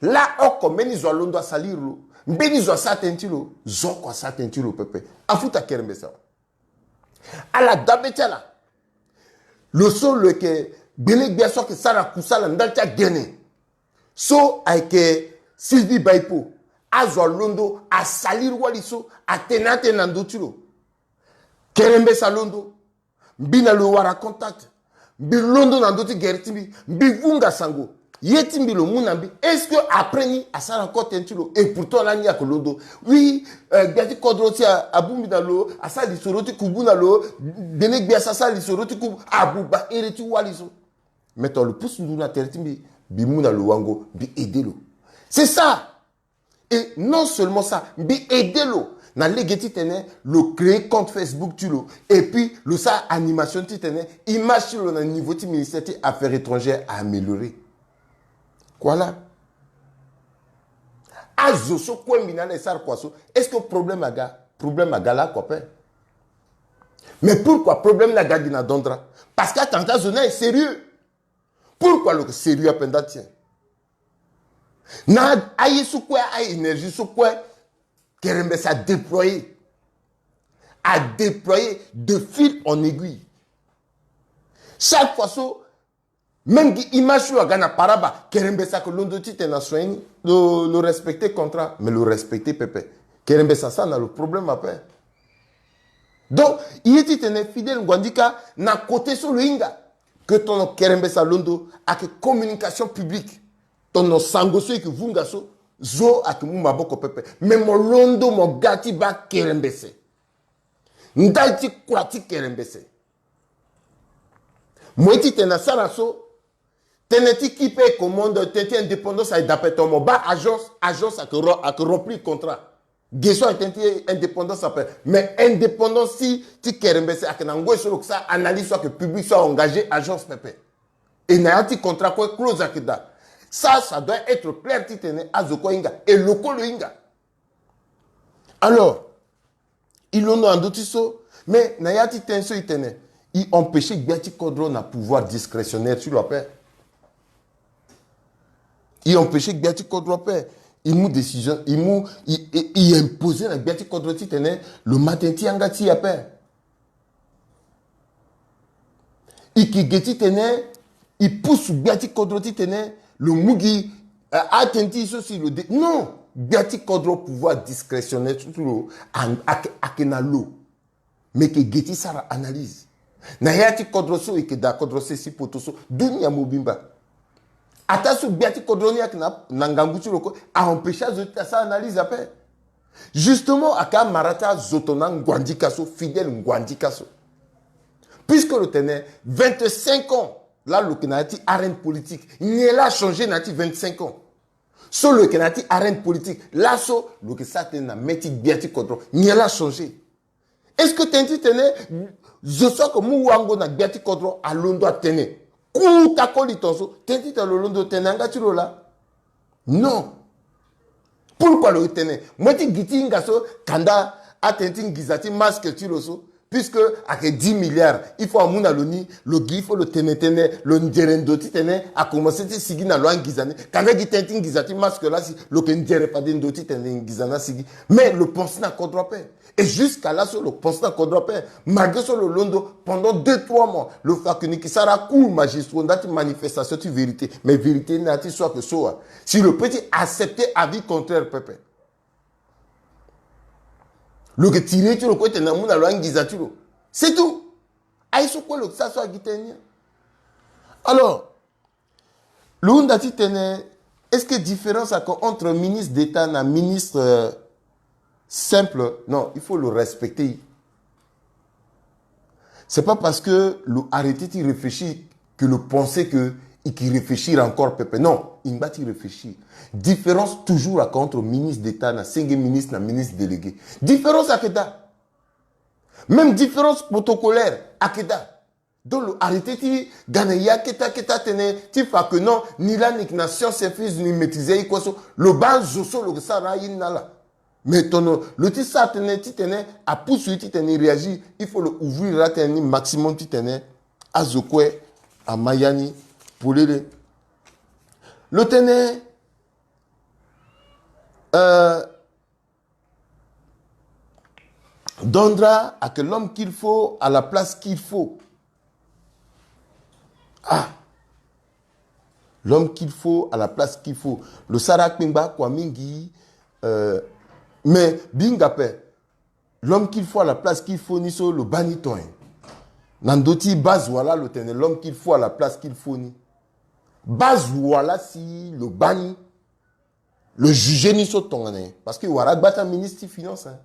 laoko mbeni zo alondo asalir lo, mbeni zo asara tënë ti lo, zo oko asara tënë ti lo pepe? Afuta kerembese awe. Ala dabe ti ala. Lo so lo yeke gbene gbia so ayeke sara kusala ndali ti agene, so ayeke Sylvie Baipo. Azo alondo asalir wali so, atene atene na ndö ti lo. Kerembese alondo. Mbi na lo wara contact. Mbi londo na ndö ti gere ti mbi, mbi vunga sango. Ye ti mbi lo mu na mbi. Est-ce que après ni asara encore tënë ti lo? Et pourtant lani ayeke londo. Oui, euh, gbia ti kodro ti a, abongbi na lo, asara lisoro ti kubu na lo, gbene gbia so asara lisoro ti kubu, abuba here ti wali so. Mais tongana lo pusu ndu na tere ti mbi, mbi mu na lo wango, mbi aider lo. C'est ça. Et non seulement ça, mbi aider lo na lege titene lo créer compte Facebook ti lo, et puis lo sara animation titene image ti lo na niveau ti ministère ti affaires étrangères a améliorer. Voilà. Azo so kue mbi na ala e sara kua so, est-ce que problème aga? Problème aga laa kua ape. Mais pourquoi problème ni aga gi na Dondra? Parce que atanga ti azo ni aye sérieux. Pourquoi lo yeke sérieux ape nda ti nyen? Na aye so kue, a énergie so kue, kerembese adéployer. Adéployer de fil en aiguille. Chaque fois so, même gi image so aga na paraba, kerembese ayeke londo titene asoigner ni, lo, lo respecter contrat, mais lo respecter pepe. Kerembese asara na lo problème ape. Donc, e ye titene Fidèle Nguandika, na côté so lo hinga, que tono kerembese alondo, ayeke communication publique. Tono sango so e yeke vunga so, zo ayeke mu maboko pepe. Mais mo londo mo ga ti baa kerembese. Ndali ti kua ti kerembese. Mo ye titene asara so, tënë ti kipe commande, tënë ti indépendance ayeke dape, tono mo baa agence, agence ayeke ro-, ayeke remplir contrat. Ge so ayeke tënë ti indépendance ape. Mais indépendance ti, ti kerembese ayeke na ngoi so lo yeke sara analyse so ayeke public so a engager agence pepe. Et na ya ti contrat kue clause ayeke daa. Ça, ça doit être clair titene azo kue ahinga. Et lo kue lo hinga. Alors, e londo na ndö ti so, mais na ya ti tënë so e tene, e empêcher gbia ti kodro na pouvoir discrétionnaire ti lo ape. E empêcher gbia ti kodro ape. E mu décision, e mu, e, e, e imposer na gbia ti kodro titene lo ma tënë ti yanga ti e ape. E ke ge titene e pusu gbia ti kodro titene lo mu gi, eh, atënë ti e so si lo de. Non, gbia ti kodro pouvoir discrétionnaire ti lo, a, ayeke, ayeke na lo. Me yeke ge ti sara analyse. Na ya ti kodro so e yeke daa, kodro sese ti poto so, dunia mobimba. Ataa so gbia ti kodro ni ayeke na, na ngangu ti lo kue, a empêcher azo ti asara analyse ape. Justement, ayeke amara ti azo tongana Nguandika so, Fidèle Nguandika so. Puisque lo tene vingt-cinq ans laa lo yeke na ya ti arène politique, nyen laa achangé na ya ti vingt-cinq ans? So lo yeke na ya ti arène politique, laso lo yeke sara tënë na mê ti gbia ti kodro, nyen laa achangé? Est-ce que tënë titene zo so ayeke mu wango na gbia ti kodro alondo atene Kota koli tongaso, tënë ti tene lo londo tene yanga ti lo laa. Non. Pourquoi lo tene? Moi ti gi ti hinga so kanda atene ti nginza ti masque ti lo so. Puisque ayeke dix milliards, il faut amu na lo ni, lo gi, il faut lo tene tënë, lo nzere ndo titene akomanse ti sigi na lo anginza ni. Kanda gi tënë ti nginza ti masque laa si lo yeke nzere fade ndo titene nginza ni asigi. Mais lo pense na kodro ape. Et jusqu'à là so lo pense na kodro ape. Malgré so lo londo pendant deux trois mois, lo fa que ni yeke sara cours magistraux nda ti manifestation ti vérité. Mais vérité ni na ya ti so ayeke so wa. Si lo peut ti accepter avis contraire pepe, lo yeke tire ti lo kue tene amu na lo anginza ti lo. C'est tout. Aye so kue lo yeke sara so agi tënë ni. Alors, lo hunda titene, est-ce que différence ayeke entre ministre d'État na ministre, euh, simple? Non, il faut le respecter. C'est pas parce que lo arrêté ti réfléchir que lo pensé que il qui réfléchir encore pepe. Non, il ngba ti réfléchir. Différence toujours ayeke entre ministre d'État na senge ministre na ministre délégué. Différence ayeke daa. Même différence protocolaire ayeke daa. Donc lo arrêté ti ga na ya keta keta tënë ti fa que non, ni laa ni yeke na science infuse, ni maîtriser ye kue so. Lo baa zo so lo yeke sara na aye ni na ala. Mais tono lo ti sara tënë titene apusu ye titene e réagir, il faut lo ouvrir atënë ni maximum titene azo kue ama ya ni polele. Lo tene, euh, Dondra ayeke l'homme qu'il faut à la place qu'il faut. Ah. L'homme qu'il faut à la place qu'il faut. Lo sara akpengba kua mingi. Euh, mais binga ape, l'homme qu'il faut à la place qu'il faut ni so lo baa ni ton. Na ndö ti base wala lo tene l'homme qu'il faut à la place qu'il faut ni. Base wala si lo baa ni, lo juger ni so tongana nyen? Parce que wara agba ti aministre ti finance, hein.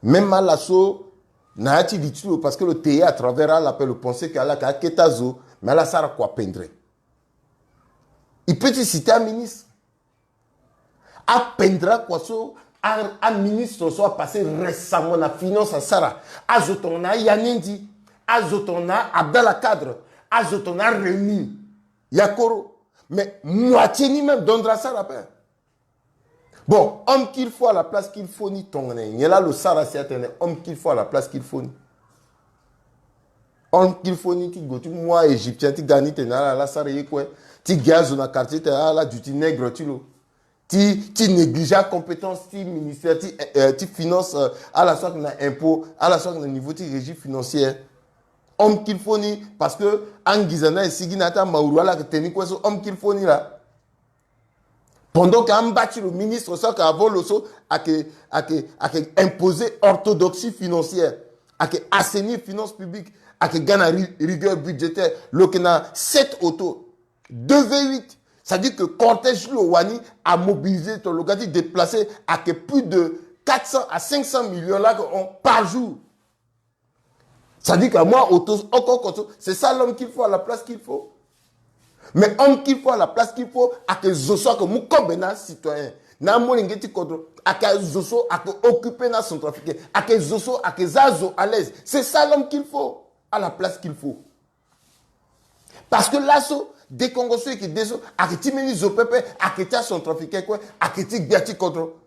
Même ala so na ya ti li ti lo, parce que lo te ye à travers ala ape, lo pensé que ala yeke akete azo, mais ala sara kua pendre. Il peut ti citer aministre. Apendre akua so a, aministre so apasé récemment na finance asara. Azo tongana Aya Nendi, azo tongana Abdallah Kadre, azo tongana Rémi Yakoro. Mais moitié ni même Dondra asara ape. Bon, homme qu'il faut à la place qu'il faut ni tongana nyen? Nyen laa lo sara si atene homme qu'il faut à la place qu'il faut ni? Homme qu'il faut ni ti gue ti mu a-égyptien ti ga ni tene ala laa sara ye kue, ti gi azo na quartier tene ala duti nègre ti lo, ti, ti négliger acompétence ti ministère ti, euh, ti finance, euh, ala so ayeke na impôt, ala so ayeke na niveau ti régie financière. Homme qu'il faut ni, parce que anginza ni aye sigi na ya ti amauru, ala yeke tene ni kue so homme qu'il faut ni laa. Pendant que amba ti lo ministre so ayeke avant lo so ayeke, ayeke, ayeke imposer orthodoxie financière, ayeke assainir finance publique, ayeke ga na ri-, rigueur budgétaire, lo yeke na sept auto, deux V huit. C'est-à-dire que cortège ti lo wani amobilisé, to lo ga ti déplacer, ayeke plus de quatre cents à cinq cents millions laa ayeke hon par jour. C'est-à-dire que moi, auto oko oko so, c'est ça l'homme qu'il faut à la place qu'il faut. Mais homme qu'il faut à la place qu'il faut, ayeke zo so ayeke mu kobe na acitoyen, na amolenge ti kodro, ayeke zo so ayeke occupé na acentrafricain, ayeke zo so ayeke za azo à l'aise. C'est ça l'homme qu'il faut à la place qu'il faut. Parce que laso, dekongo so e yeke de so, ayeke ti mbeni zo pepe, ayeke ti acentrafricain kue, ayeke ti gbia ti kodro.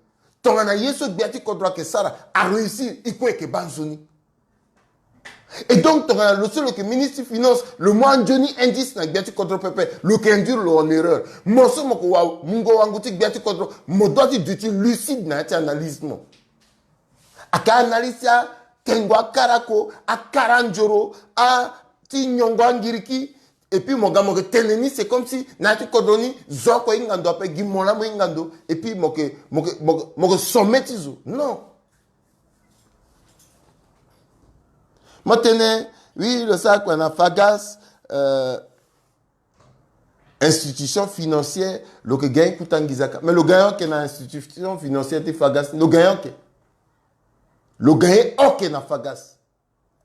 Tongana ye so gbia ti kodro ayeke sara aréussir, e kue e yeke baa nzoni. Et donc tongana lo so lo yeke ministre ti finance, lo mu anzoni indice na gbia ti kodro pepe, lo yeke induire lo en erreur. Mo so mo yeke wa, mungo wango ti gbia ti kodro, mo doit ti duti lucide na ya ti analyse mo. Ayeke analyse ti akengo akara oko, akara anzoro, a ti nyongo angiriki. Et puis mo ga mo yeke tene ni, c'est comme si na ya ti kodro ni zo oko ahinga ndo ape, gi mo laa mo hinga ndo. Et puis mo yeke, mo yeke, mo yeke, mo yeke sommet ti zo. Non. Mo tene, oui, lo sara kua na Fagas, euh, institution financière, lo yeke gagner kuta nginza ka. Mais lo gagner oke na institution financière ti Fagas, lo gagner oke. Lo gagner oke na Fagas.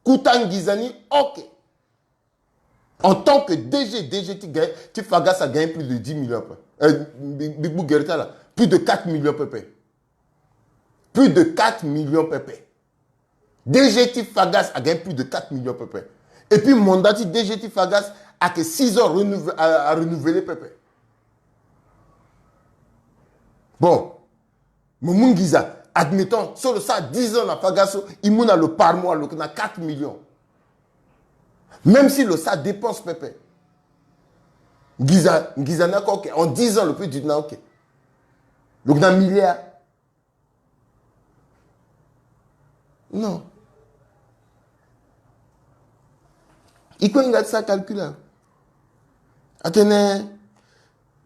Kuta nginza ni oke. En tant que D G, D G ti gagner, ti Fagas a gagner plus de dix millions ape. Euh, Bi-, Bigbu Guerre ti ala, plus de quatre millions pepe. Plus de quatre millions pepe. D G ti Fagas a gagné plus de quatre millions pepe. Et puis mandat ti D G ti Fagas Ayeke six ans renouve- a, a renouveler pepe. Bon, mo mu nginza, admettons so lo sara dix ans na faga so, e mu na lo par mois lo yeke na quatre millions. Même si lo sara dépense pepe, nginza nginza ni ako oke, en dix ans lo peut duti na oke. Lo yeke na milliard. Non. E kue hinga ti sara calcul awe. Atene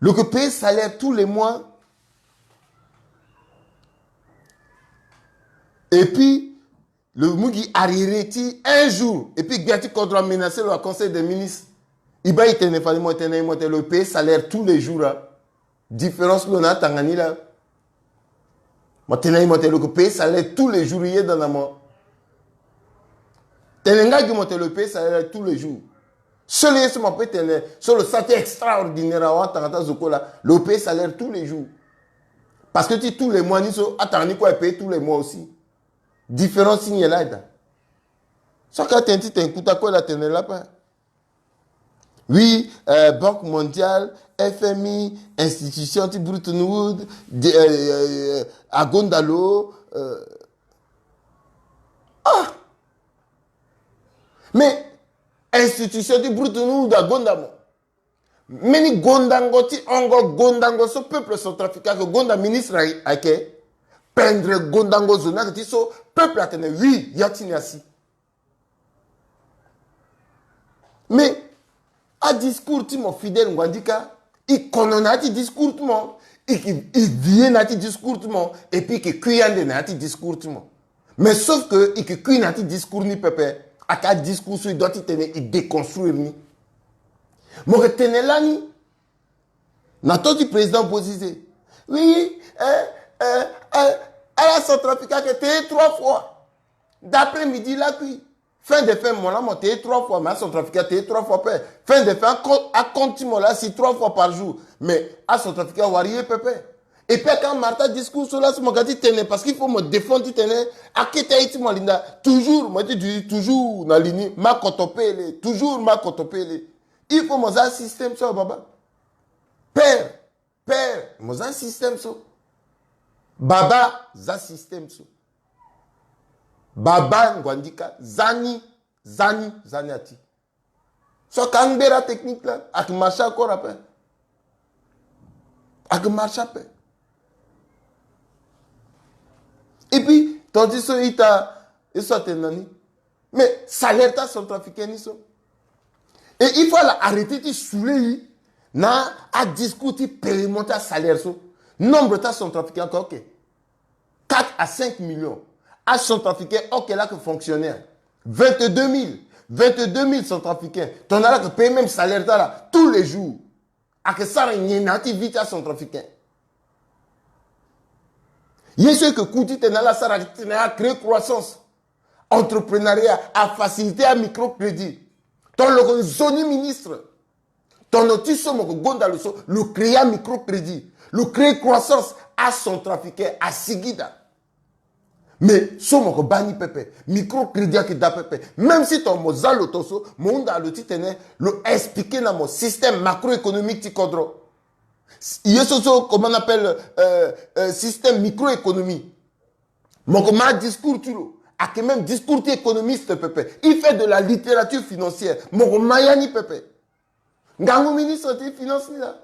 lo yeke payer salaire tous les mois. Et puis lo mu gi arriéré ti un jour. Et puis gbia ti kodro amenacer lo na conseil des ministres. E baa e tene fade, mo tene, mo tene lo payer salaire tous les jours, hein. Différence lo na atanga ni laa. Mo tene na e mo tene lo yeke payer salaire tous les jours, e yeda na mo. Tene nga gi mo tene lo payer salaire tous les jours. Seul ye so mo peut tene so lo sara ti extraordinaire awe, atanga ti azo kue laa, lo payer salaire tous les jours. Parce que ti tous les mois ni so, atanga ni kue aye payer tous les mois aussi. Différence ti nyen laa aye daa? So aka tene ti tene kota kue laa, tene laa ape. Oui, euh, Banque mondiale, F M I, institution ti Bretton Woods, de- euh, euh, agonda lo, euh, ah. Mais institution ti Bretton Woods agonda mo. Mbeni gondango ti hongo, gondango so peuple centrafricain ayeke gonda, ministre ayeke pendere gondango zo ni ayeke ti so peuple atene oui, ya ti ni asi. Mais adiscours ti mo Fidèle Ngouandika, e kono na ya ti discours ti mo, e ke e vie na ya ti discours ti mo, et puis e ke kui ande na ya ti discours ti mo. Mais sauf que e ke kui na ya ti discours ni pepe, aka discours so e doit ti tene e déconstruire ni. Mo ke tene lani na to ti président Bozizé. Oui, eh, eh, eh, ala Centrafricain ayeke te trois fois. D'après midi lakui. Fin de fin, mo laa mo te trois fois, mais aCentrafricain te trois fois pe. Fin de fin, acompte ti mo laa si trois fois par jour. Mais aCentrafricain awara ye pepe. Et puis aka marta discours so laa so mo ga ti tene, parce qu'il faut mo défendre ti tene akete aye ti mo alinda. Toujours mo ti du toujours na li ni, ma koto pele, toujours ma koto pele. Il faut mo za système so, baba. Père, père, mo za système so. Baba, za système so. Baba Ngouandika, za ni, za ni, za ni ati. So aka ngbera technique la, ake marché encore ape. Ake marché ape. Et puis, ton ti so ita, e so atene na ni. Mais salaire ti aCentrafricain ni so. Et il faut ala arrêter ti saouler e na adiscours ti paiement ti asalaire so. Nombre ti aCentrafricain ake, ok. Quatre à cinq millions. ACentrafricain, ok, la ake fonctionnaire. Vingt-deux mille. Vingt-deux mille Centrafricains. Tongana ala ake payer même salaire ti ala tous les jours. Ake sara nyen na ya ti vie ti aCentrafricain? Ye so e ke ku ti tene ala sara ti tene ala créer croissance, entrepreneuriat, afaciliter amicrocrédit. Tongana lo ke nzoni ministre, tongana ti so mo ke gonda lo so, lo créer amicrocrédit, lo créer croissance, aCentrafricain asigi daa. Mais so mo ke baa ni pepe, microcrédit ake daa pepe. Même si tongana mo za lo tongaso, mo hunda na lo ti tene lo expliquer na mo système macroéconomique ti kodro. Ye so so, comment on appelle, euh, euh, système microéconomie. Mo ke ma discours ti lo, ake même discours ti économiste pepe. Il fait de la littérature financière. Mo ke ma ya ni pepe. Ngangu ministre ti finance ni laa.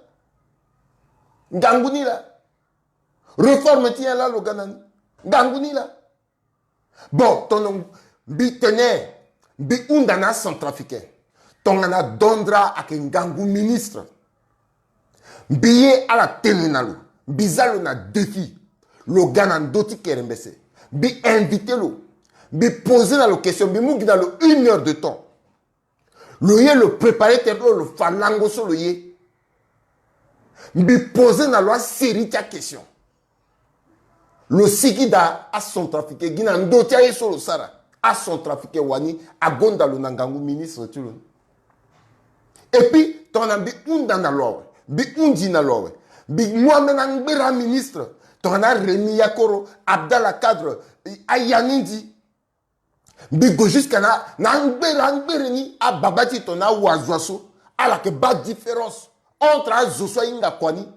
Ngangu ni laa. Réforme ti nyen laa lo ga na ni? Ngangu ni laa. Bon, tongana mbi tene, mbi hunda na aCentrafricain. Tongana Dondra ake ngangu ministre, mbi ye ala tene na lo, mbi za lo na défi. Lo ga na ndö ti kerembese, mbi inviter lo, mbi poser na lo question, mbi mu gi na lo une heure de temps. Lo ye lo préparer tere ti lo, lo fa lango so lo ye. Mbi poser na lo asérie ti aquestion. Lo sigi daa, aCentrafricain gi na ndö ti aye so lo sara. ACentrafricain wani agonda lo na ngangu ministre ti lo ni. Et puis tongana mbi hunda na lo awe, mbi hundi na lo awe, mbi mu ambeni angbera aministre, tongana Rémy Yakoro, Abdallah Kadre, Ayanindi, mbi gue jusqu'à na, na angbere, angbere ni, ababa ti tongana awazua so, Ala yeke baa différence entre azo so ahinga kua ni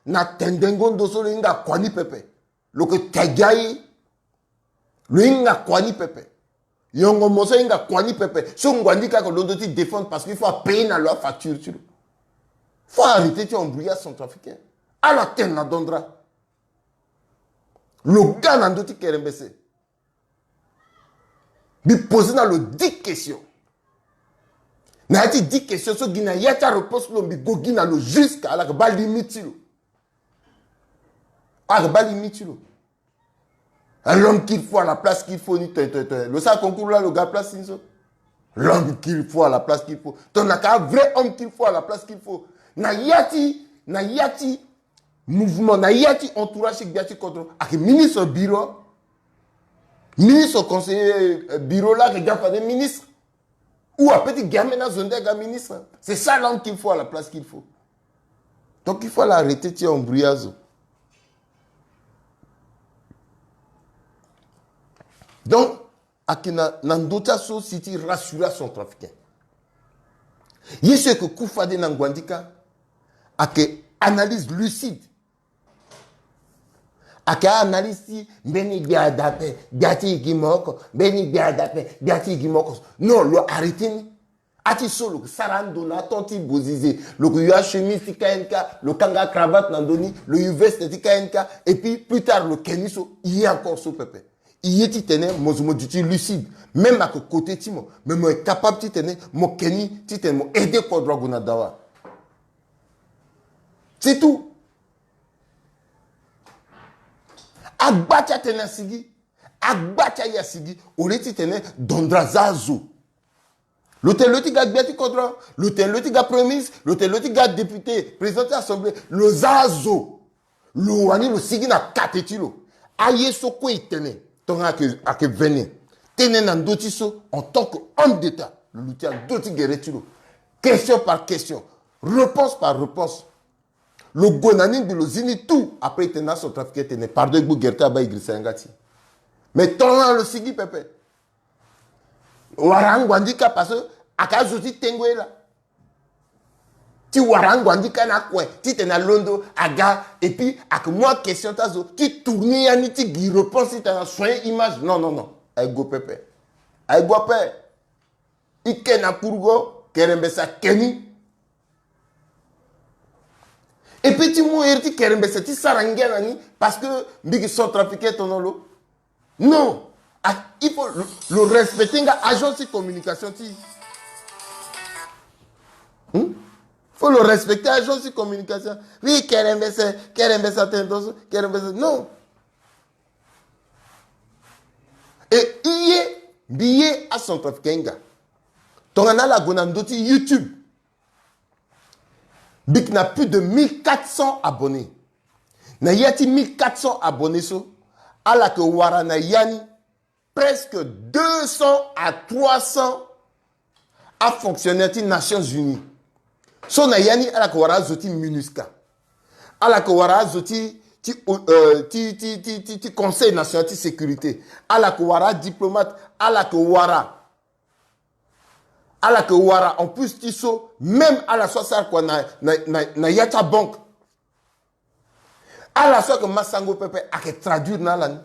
na tendengo ndo so lo hinga kua ni pepe. Lo yeke te gi aye. Lo hinga kua ni pepe. Yongo mo so ahinga kua ni pepe so ngua ni kaka lo ndo ti défendre parce que il faut apayer na lo afacture ti lo. Faut arrêter ti embrouiller acentrafricain. Ala tene na dondra. Lo ga na ndö ti kerembese. Mbi poser na lo dix questions. Na ya ti dix questions so gi na ya ti aréponse ti lo mbi go gi na lo jusqu'à ala yeke baa limite ti lo. Ala yeke baa limite ti lo. L'homme qu'il faut à la place qu'il faut ni ten ten ten lo sara concours laa lo ga place ni so. L'homme qu'il faut à la place qu'il faut. Tongana ka vrai homme qu'il faut à la place qu'il faut na ya ti na ya ti mouvement na ya ti entourage ti gbia ti kodro ayeke ministre bureau. Ministre conseiller bureau laa ayeke ga fade ministre. Ou ape ti ga ambeni azo nde aga ministre. C'est ça l'homme qu'il faut à la place qu'il faut. Donc il faut ala arrêter ti embrouiller azo. Donc ayeke na ndö ti aso si ti rassurer acentrafricain. Ye so eke ku fade na ngua ndi kâ ayeke analyse lucide. Ayeke analyse ti mbeni gbia dape gbia ti igi moko mbeni gbia dape gbia ti igi moko. Non lo arrêter ni. Ati so lo ke sara ando na aton ti bozize lo ke yu achemise ti K N K. Lo kanga acravate na ndo ni lo yu veste ti K N K. Et puis plus tard lo ke ni so i ye encore so pepe. I ye ti tene mo zo mo duti lucide. Même ayeke côté ti mo mais mo est capable ti tene mo ke ni ti tene mo aider kodro ague na dawa. C'est tout. Agba ti atene asigi. Agba ti aye asigi. Au lieu ti tene dondra za azo. Lo tene lo ti ga gbia ti kodro. Lo tene lo ti ga premier ministre. Lo tene lo ti ga député président ti assemblée. Lo za azo. Lo wani lo sigi na kate ti lo. Aye so kue e tene tongana ayeke vene tene na ndö ti so en tant que homme d'état lo luti na ndö ti gere ti lo. Question par question. Réponse par réponse. Lo gue na ni mbi lo zi ni tout après e tene na acentrafricain e tene pardon e gbu gere ti abaa e girisa yanga ti e. Mais tongana lo sigi pepe wara angua ndi kâ parce que ayeke azo ti tengo ye laa. Ti wara angua ndi kâ na akue ti tene alondo aga et puis ayeke mu aquestion ti azo ti tourner ya ni ti gi réponse ti tene asoin image non non non. Aye go pepe. Aye go ape. I ke na kurugo kerembese ake ni. Et puis ti mu iri ti kerembese ti sara ngia na ni parce que mbi gi centrafricain tono lo. Non. Ah, il faut lo respecter nga agence ti communication ti hmm? Faut lo respecter agence ti communication. Oui kerembese kerembese atene tonso kerembese non. E i ye mbi ye acentrafricain nga tongana ala gue na ndö ti YouTube. Mbi yeke na plus de mille quatre cents abonnés. Na ya ti mille quatre cents abonnés so ala yeke wara na ya ni presque deux cents à trois cents afonctionnaire ti Nations Unies. So na ya ni ala yeke wara azo ti MINUSCA. Ala yeke wara azo ti ti, euh, ti, ti, ti, ti, ti conseil national ti sécurité. Ala yeke wara adiplomate. Ala yeke wara ala yeke wara en plus ti so même ala so asara kua na, na, na, na ya ti abanke. Ala so ayeke ma sango pepe ayeke traduire na ala ni.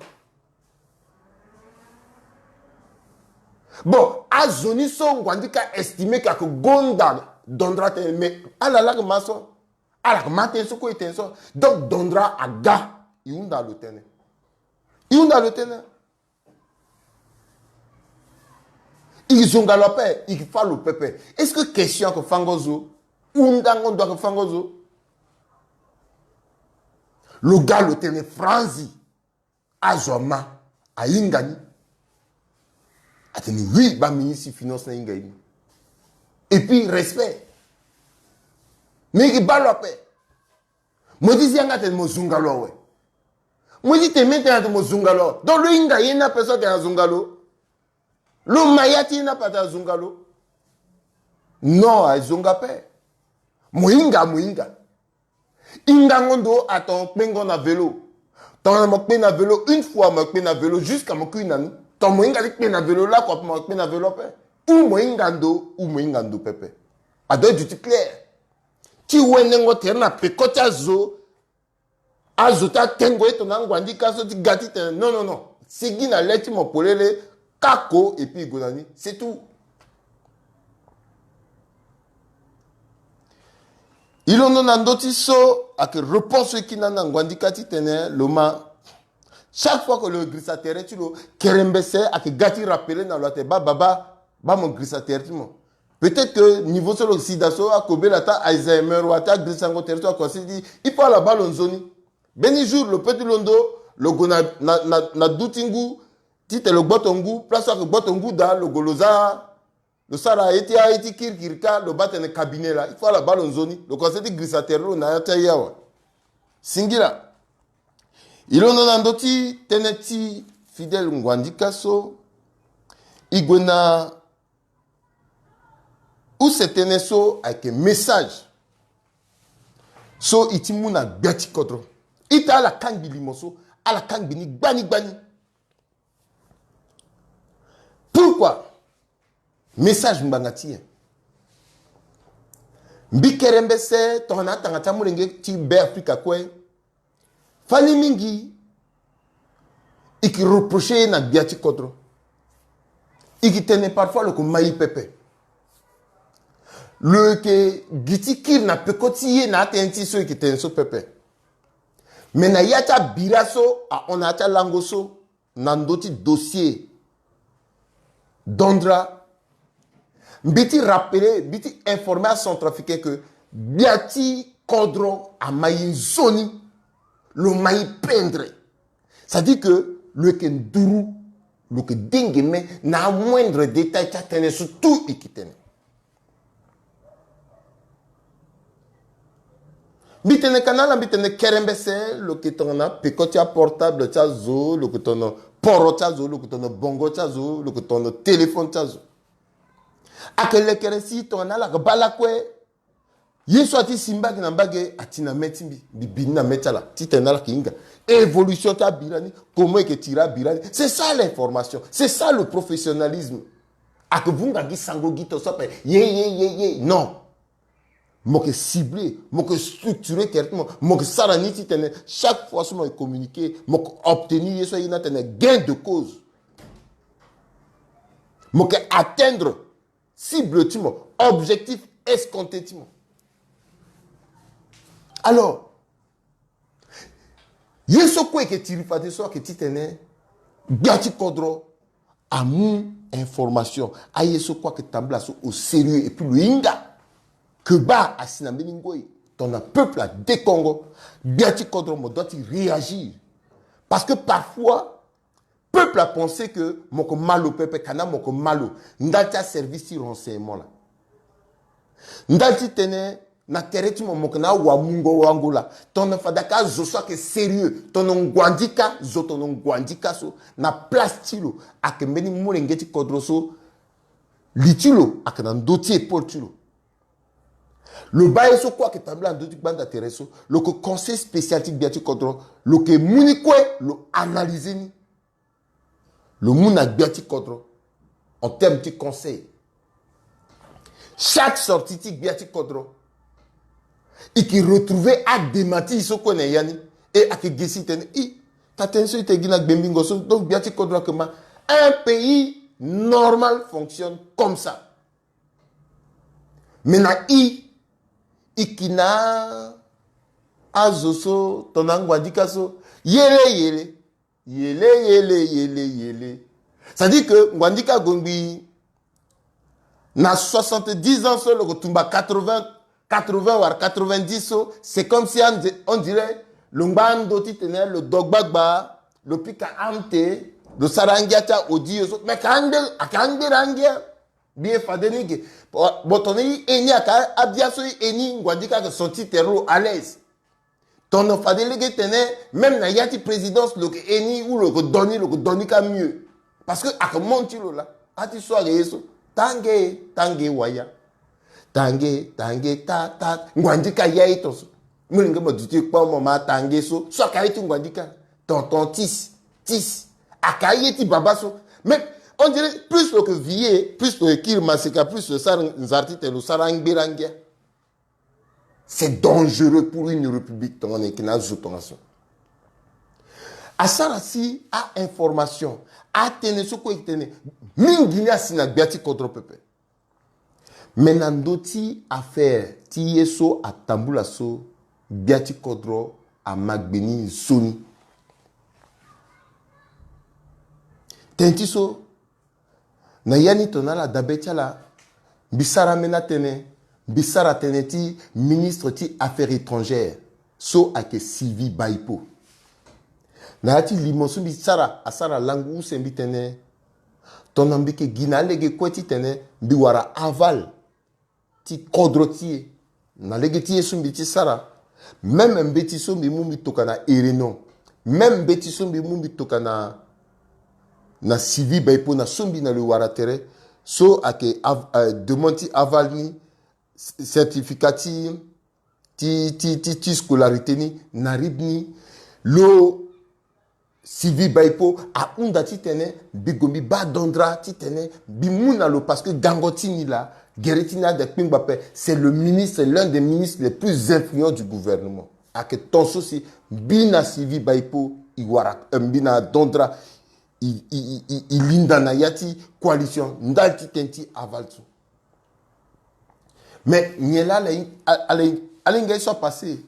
Bon azo ni so ngua ndi ka estime ke ayeke gonda dondra tene mais ala laa ayeke ma so. Ala yeke ma tënë so kue e tene so. Donc dondra aga. E hunda lo tënë. E hunda lo tënë. E zonga lo ape e fa lo pepe. Est-ce que question ayeke fango zo? Hundango ndo ayeke fango zo? Lo ga lo tene franzi. Azo ama ahinga ni. Atene oui baa ministre ti finance ni ahinga ye ni. Et puis respect. Mais e ke baa lo ape. Mo ti zi yanga atene mo zunga lo awe. Mo ti tene mê tene atene mo zunga lo awe. Donc lo hinga ye ni ape so atene azunga lo. Lo ma ya ti ye ni ape atene azunga lo. Non azunga ape. Mo hinga mo hinga. Hingango ndo atene mo kpengo na vélo. Tongana mo kpe na vélo une fois mo kpe na vélo jusqu'à mo kui na ni. Tongana mo hinga ti kpe na vélo lakua ape mo kpe na vélo ape. Ou mo hinga ndo ou mo hinga ndo pepe. Adoit duti clair. Ti wendengo tere na peko ti azo. Azo ti atengo ye tongana anguandika so ti ga titene non, non, non. Sigi na le ti mo polele, kako, et puis e gue na ni. C'est tout. E londo na ndö ti so ayeke réponse so e kiri na ni na nguandika titene lo ma. Chaque fois que lo girisa tere ti lo, kerembese ayeke ga ti rappeler na lo ate baba, baba, baa mo girisa tere ti mo. Peut-être que niveau so lo sida so akobela ti Alzheimer wala ti agirisango tere so akosi ti il faut ala baa lo nzoni. Mbeni jour lo peut ti londo, lo gue na, na, na, na du ti ngu, titene lo gboto ngu, place so ayeke gboto ngu daa, lo gue lo za, lo sara ye ti, ye ti kirikiri kâ, lo baa tene cabinet laa, il faut ala baa lo nzoni, lo komanse ti girisa tere lo na ya ti aye awe. Singila. E londo na ndö ti tënë ti Fidèle Nguandika so, e gue na use tënë so ayeke message so e ti mu na gbia ti kodro. Ita ala kangbi limo so, ala kangbi ni gbani gbani. Pourquoi? Message ngbanga ti nyen? Mbi kerembese tongana atanga ti amolenge ti Be Afrika kue. Fani mingi, e ke reprocher ye na gbia ti kodro. E ke tene parfois lo ke ma ye pepe. Lo yeke gi ti kiri na peko ti ye na atënë ti so e ke tene so pepe. Me na ya ti abira so ahon na ya ti alango so, na ndö ti dossier Dondra, mbi ti rappeler, mbi ti informer acentrafricain que gbia ti kodro ama ye nzoni, lo ma ye pendre. C'est-à-dire que lo yeke nduru, lo yeke dengeme na amoindre détail ti atënë so tout e ke tene. Mbi tene ka na ala, mbi tene kerembese, lo yeke tongana peko ti aportable ti azo, lo yeke tongana poro ti azo, lo yeke tongana bongo ti azo, lo yeke tongana téléphone ti azo. Ayeke lekere si tongana ala yeke baa lakue, ye so ati si mbage na mbage ati na mê ti mbi, mbi bi ni na mê ti ala titene ala yeke hinga évolution ti abira ni, comment e yeke tiri abira ni. C'est ça l'information, c'est ça le professionnalisme. Ayeke vunga gi sango gi to so ape ye ye ye ye, non. Mo yeke cibler, mo yeke structurer tere ti mo, mo yeke sara ni titene chaque fois so mo yeke communiquer, mo yeke obtenir ye so aye ni atene gain de cause. Mo yeke atteindre cible ti mo, objectif escompté ti mo. Alors, ye so kue e yeke tiri fadeso ayeke titene gbia ti kodro amu information. Aye so kue ayeke tambula so au sérieux et puis lo hinga. Keba asi na mbeni ngoi, tongana peuple adekongo, gbia ti kodro mo doit ti réagir. Parce que parfois peuple apensé que mo yeke ma lo pepe, kana mo yeke ma lo ndali ti aservice ti renseignement laa. Ndali ti tene na tere ti mo, mo yeke na awamungo wango laa. Tongana fade ayeke azo so ayeke sérieux, tongana nguandika, zo tongana nguandika so na place ti lo ayeke mbeni molenge ti kodro so li ti lo ayeke na ndö ti épaule ti lo. Lo baa ye so kue ayeke tambula na ndö ti gbanda tere so, lo yeke conseil spécial ti gbia ti kodro, lo yeke mu ni kue, lo analyser ni. Lo mu na gbia ti kodro en terme ti conseil. Chaque sortie ti gbia ti kodro, e ke retrouver adema ti e so kue na ya ni. E ayeke gi si tene i, taa tënë so e te gi na gbengbingo so, donc gbia ti kodro ayeke ma. Un pays normal fonctionne comme ça. Me na i, i ki na azo so tongana nguandika so, yele yele, yele yele, yele yele. C'est-à-dire que nguandika agongbi na soixante-dix ans so, lo yeke tumba quatre-vingts, quatre-vingts wala quatre-vingt-dix so, c'est comme si on di-, on dirait lo ngba ando titene lo do gbagba, lo pika ante, lo sara angia ti aaudio so, me ayeke angbe-, ayeke angbere angia. Mbi ye fade ni ge. Bon, tongana i heni, ayeke abia so i heni, nguandika ayeke senti tere lo à l'aise. Tongana fade lege tene, même na ya ti présidence lo yeke heni ou lo yeke do ni, lo yeke do ni kâ mieux. Parce que ayeke monde ti lo laa. A ti so ayeke ye so. Tange, tange waya. Tange, tange, ta, ta. Nguandika ya ye ton so. Molenge mo duti kpo mo ma tange so. So ayeke aye ti nguandika. Tonton Tis, Tis. Ayeke aye ti baba so. Mais On dirait plus lo yeke vie, plus lo yeke kiri maseka, plus lo sara nzara ti tene lo sara angbera ngia. C'est dangereux pour une république tongana e yeke na azo tongaso so. Asara si a-information, atënë so kue e yeke tene mingi ni asi na gbia ti kodro pepe. Mais na ndö ti affaire ti ye so atambula so, gbia ti kodro ama gbe ni nzoni. Tënë ti so, na ya ni tongana ala dabe ti ala, mbi sara ambeni atënë, mbi sara tënë ti ministre ti affaires étrangères so ayeke Sylvie Baipo. Na ya ti limo so mbi sara, asara langu use, mbi tene tongana mbi yeke gi na alege kue titene mbi wara aval ti kodro ti e, na lege ti ye so mbi ti sara, même mbeti so mbi mu mbi tokua na Erenon, même mbeti so mbi mu mbi tokua na, na Sylvie Baipo, na so mbi na lo e wara tere, so ayeke av-, euh, demande ti aval ni, c-, certificat ti, ti, ti, ti, ti scolarité ni, na RIB ni, lo Sylvie Baipo ahunda titene mbi gue mbi baa dandra titene mbi mu na lo, parce que gango ti ni laa, gere ti ni ade kpengba ape. C'est le ministre, l'un des ministres les plus influents du gouvernement. Ayeke ton so si mbi na Sylvie Baipo e wara, euh, mbi na dandra e, e, e, e, e linda na ya ti coalition ndali ti tënë ti aval so. Mais nyen laa ala, ala, ala hinga ye so apassé?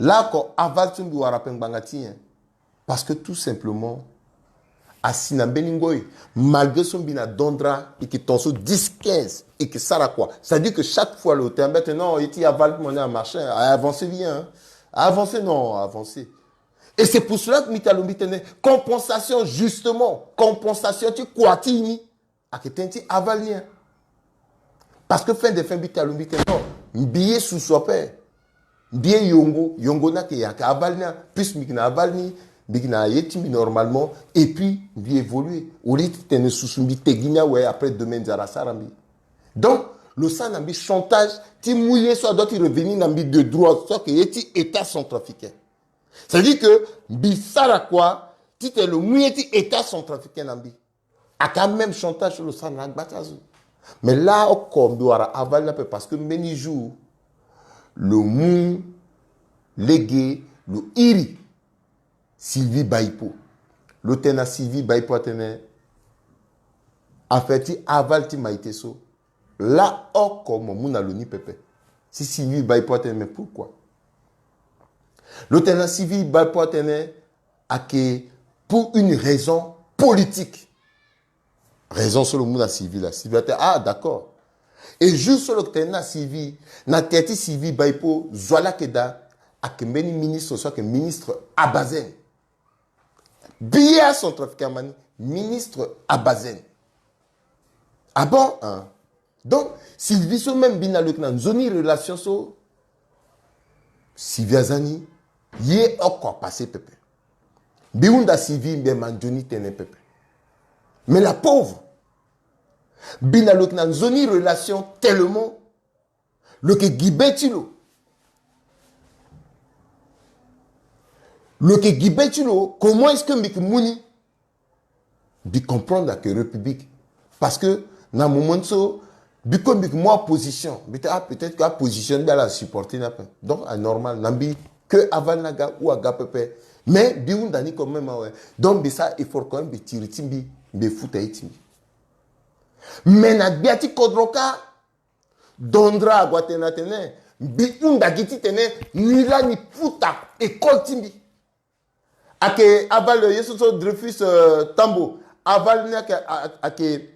Laoko aval so mbi wara ape ngbanga ti nyen? Parce que tout simplement, asi na mbeni ngoi, malgré so mbi na dandra, e yeke ton so dix, quinze, e yeke sara kua. C'est-à-dire que chaque fois lo tene mbi atene non, ye ti aval ti mo ni amarché, a avancé bien, hein. A avancé, non, a avancé. Et c'est pour cela que mbi tene lo, mbi tene compensation, justement, compensation ti kua ti e ni ayeke tënë ti aval ni, hein. Parce que fin de fin, mbi tene lo, mbi tene non, mbi ye susu ape. Mbi ye yongo, yongo ni ayeke, ayeke aval ni, hein. Puisque mbi yeke na aval ni, mbi yeke na ye ti mbi normalement, et puis mbi évoluer. Au lieu ti tene susu mbi te gi ni awe, après demain nzara asara mbi. Donc lo sara na mbi chantage ti mu ye so adoit ti revenir na mbi de droit, so ayeke ye ti État centrafricain. C'est-à-dire que mbi sara kua titene lo mu ye ti État centrafricain na mbi. Ayeke amême chantage so lo sara na agba ti azo. Mais laoko mbi wara aval ni ape, parce que mbeni jour lo mu lege lo iri Sylvie Baipo. Lo tene na Sylvie Baipo atene affaire ti aval ti Maïté so, laoko mo mu na lo ni pepe. Si Sylvie Baipo atene, mais pourquoi? Lo tene na Sylvie Baipo atene ayeke pour une raison politique. Raison so lo mu na Sylvie laa, Sylvie atene ah, d'accord. Et jour so lo yeke tene ni na Sylvie, na tere ti Sylvie Baipo, zo wa laa ayeke daa, ayeke mbeni ministre so ayeke ministre Abazen. Bia centrafricain ama ni, ministre Abazen. Ah bon, hein? Donc Sylvie so même mbi na lo yeke na nzoni relation so, Sylvie aza ni, ye oko apassé pepe. Mbi hunda Sylvie, mbi yema nzoni tënë pepe. Mais la pauvre, mbi na lo yeke na nzoni relation tellement, lo yeke gi be ti lo. Lo yeke gi be ti lo, comment est-ce que mbi yeke mu ni? Mbi comprendre ayeke République. Parce que na moment so mbi kue mbi yeke mu aposition, mbi tene ah, peut-être que aposition ni mbi ala supporter ni ape. Donc anormal na mbi que aval ni aga ou aga pepe. Mais mbi hunda ni quand même awe. Donc mbi sara effort quand même, mbi tiri ti mbi, mbi futa ye ti mbi. Mais na gbia ti kodro kâ, dandra ague atene atene mbi hunda gi titene ni laa ni futa école ti mbi. Ayeke aval ye so so Dreyfus, euh, Tambo. Aval ni ayeke, ayeke,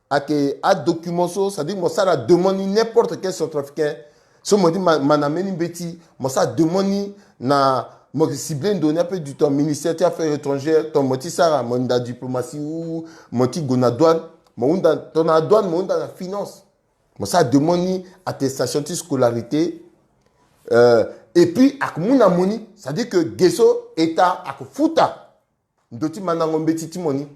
ayeke adocument so, c'est-à-dire mo sara demande ni, n'importe quel centrafricain so mo ti ma, ma na mbeni mbeti, mo sara demande ni na, mo yeke ciblé ndo ni ape du temps, ministère ti affaires étrangères, tongana mo ti sara, mo yeke na diplomatie ou mo ti gue na douane, mo hunda tongana douane, mo hunda na finance. Mo sara demande ni attestation ti scolarité, euh, et puis ayeke mu na mo ni, c'est-à-dire que ge so État ayeke futa ndo ti mandango mbeti ti mo ni.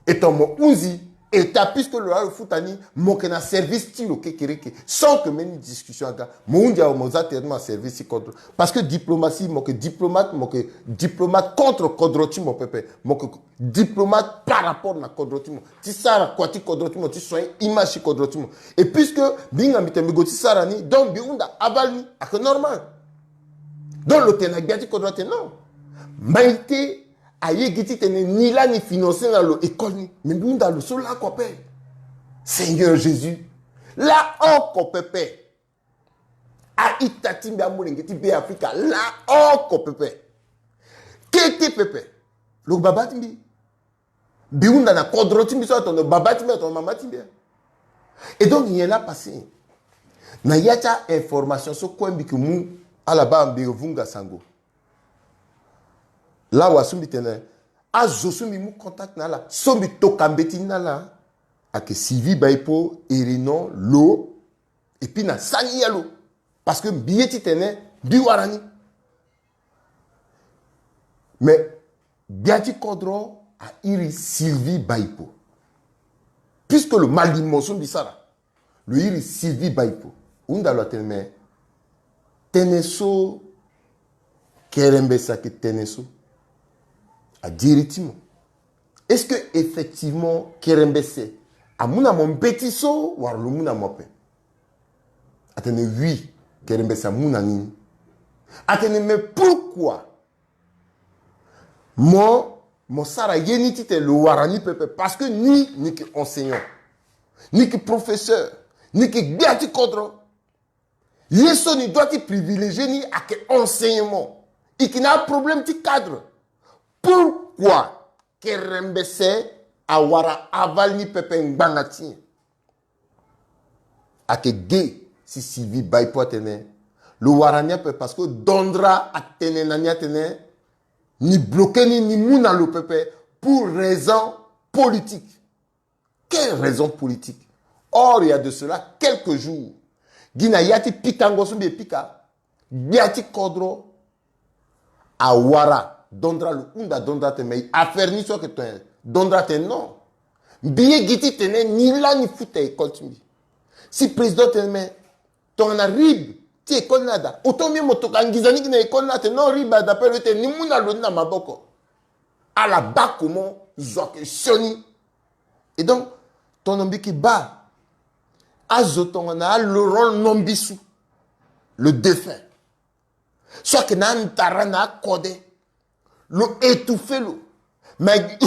Étant mo hunzi, État, puisque lo laa lo futa ni, mo yeke na service ti lo kekereke, sans que mbeni discussion aga. Mo hunzi awe, mo za tere ti mo na service ti kodro. Parce que diplomatie, mo yeke diplomate, mo yeke diplomate contre kodro ti mo pepe. Mo yeke diplomate par rapport na kodro ti mo, ti sara kua ti kodro ti mo, ti soigner image ti kodro ti mo. Et puisque mbi hinga mbi tene mbi gue ti sara ni, donc mbi hunda aval ni, ayeke normal. Donc lo tene na gbia ti kodro atene non. Maïté aye gi titene ni laa ni financer na lo école ni. Mais mbi hunda lo so laoko ape. Seigneur Jésus, laoko pepe. A-ita ti mbi, amolenge ti Be Afrika, laoko pepe. Kete pepe. Lo baba ti mbi. Mbi hunda na kodro ti mbi so atondo baba ti mbi, atondo mama ti mbi. Et donc nyen laa passé? Na ya ti a-information so kue mbi yeke mu, ala baa mbi vunga sango. Laa wa so mbi tene, azo so mbi mu contact na ala, so mbi toka mbeti ni na ala, ayeke Sylvie Baipo, Erenon, lo, et puis na sani ya lo. Parce que mbi ye titene mbi wara ni. Mais gbia ti kodro airi Sylvie Baipo. Puisque lo ma limo so mbi sara, lo iri Sylvie Baipo. Hunda lo atene, mais tënë so Kerembese ayeke tene so, adiri ti mo. Est-ce que effectivement Kerembese amu na mo mbeti so, wala lo mu na mo ape? Atene oui, Kerembese amu na ni ni. Atene mais pourquoi mo, mo sara ye ni titene lo wara ni pepe? Parce que ni, ni yeke enseignant, ni yeke professeur, ni yeke gbia ti kodro. Ye so ni doit ti privilégier ni ayeke enseignement. E yeke na aproblème ti cadre. Pourquoi Kerembese awara aval ni pepe ngbanga ti nyen? Ayeke ge si Sylvie Baipo atene lo wara ni ape parce que Dondra atene na ni atene ni bloquer ni, ni mu na lo pepe pour raison politique. Quelle raison politique? Or, il y a de cela quelques jours, gi na ya ti pikango so mbi e pika, gbia ti kodro awara Dondra, lo hunda Dondra atene mais affaire ni so ayeke tene? Dondra atene non. Mbi ye gi titene ni laa ni futa école ti mbi. Si président atene mais tongana rib ti école ni ada, autant mieux mo toka nginza ni gi na école ni. Atene non, rib ada ape, lo tene ni mu na lo ni na maboko. Ala baa comment zo ayeke sioni. Et donc tongana mbi yeke baa azo tongana a Laurent Nombisu, le défunt, so ayeke na andara na akode, lo étouffer lo. Mais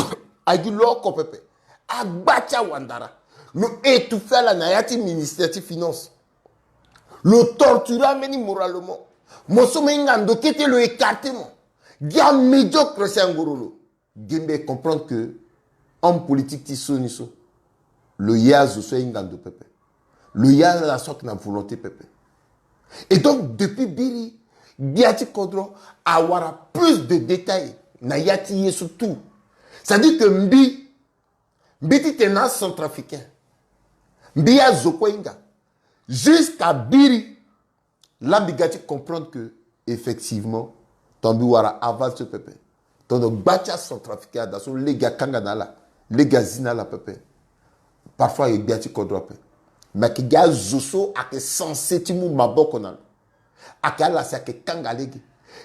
agi lo oko pepe, agba ti awandara, lo étouffer ala na ya ti ministère ti finance. Lo torturer ambeni moralement. Mo so mo hinga ndo kete, lo écarter mo. Gi amédiocre si angoro lo. Gi mbi e comprendre que homme politique ti sioni so, lo ye azo so ahinga ndo pepe. Lo ye ala so ayeke na volonté pepe. Et donc depuis biri, gbia ti kodro awara plus de détails na ya ti ye so tout. C'est-à-dire que mbi, mbi titene acentrafricain, mbi ye azo kue ahinga. Jusqu'à biri, laa mbi ga ti comprendre que effectivement, tongana mbi wara aval so pepe, tongana gba ti acentrafricain ada so lege akanga na ala, lege azi na ala pepe, parfois ayeke gbia ti kodro ape. Mais ayeke gi azo so ayeke censé ti mu maboko na lo. Ayeke ala si ayeke kanga lege.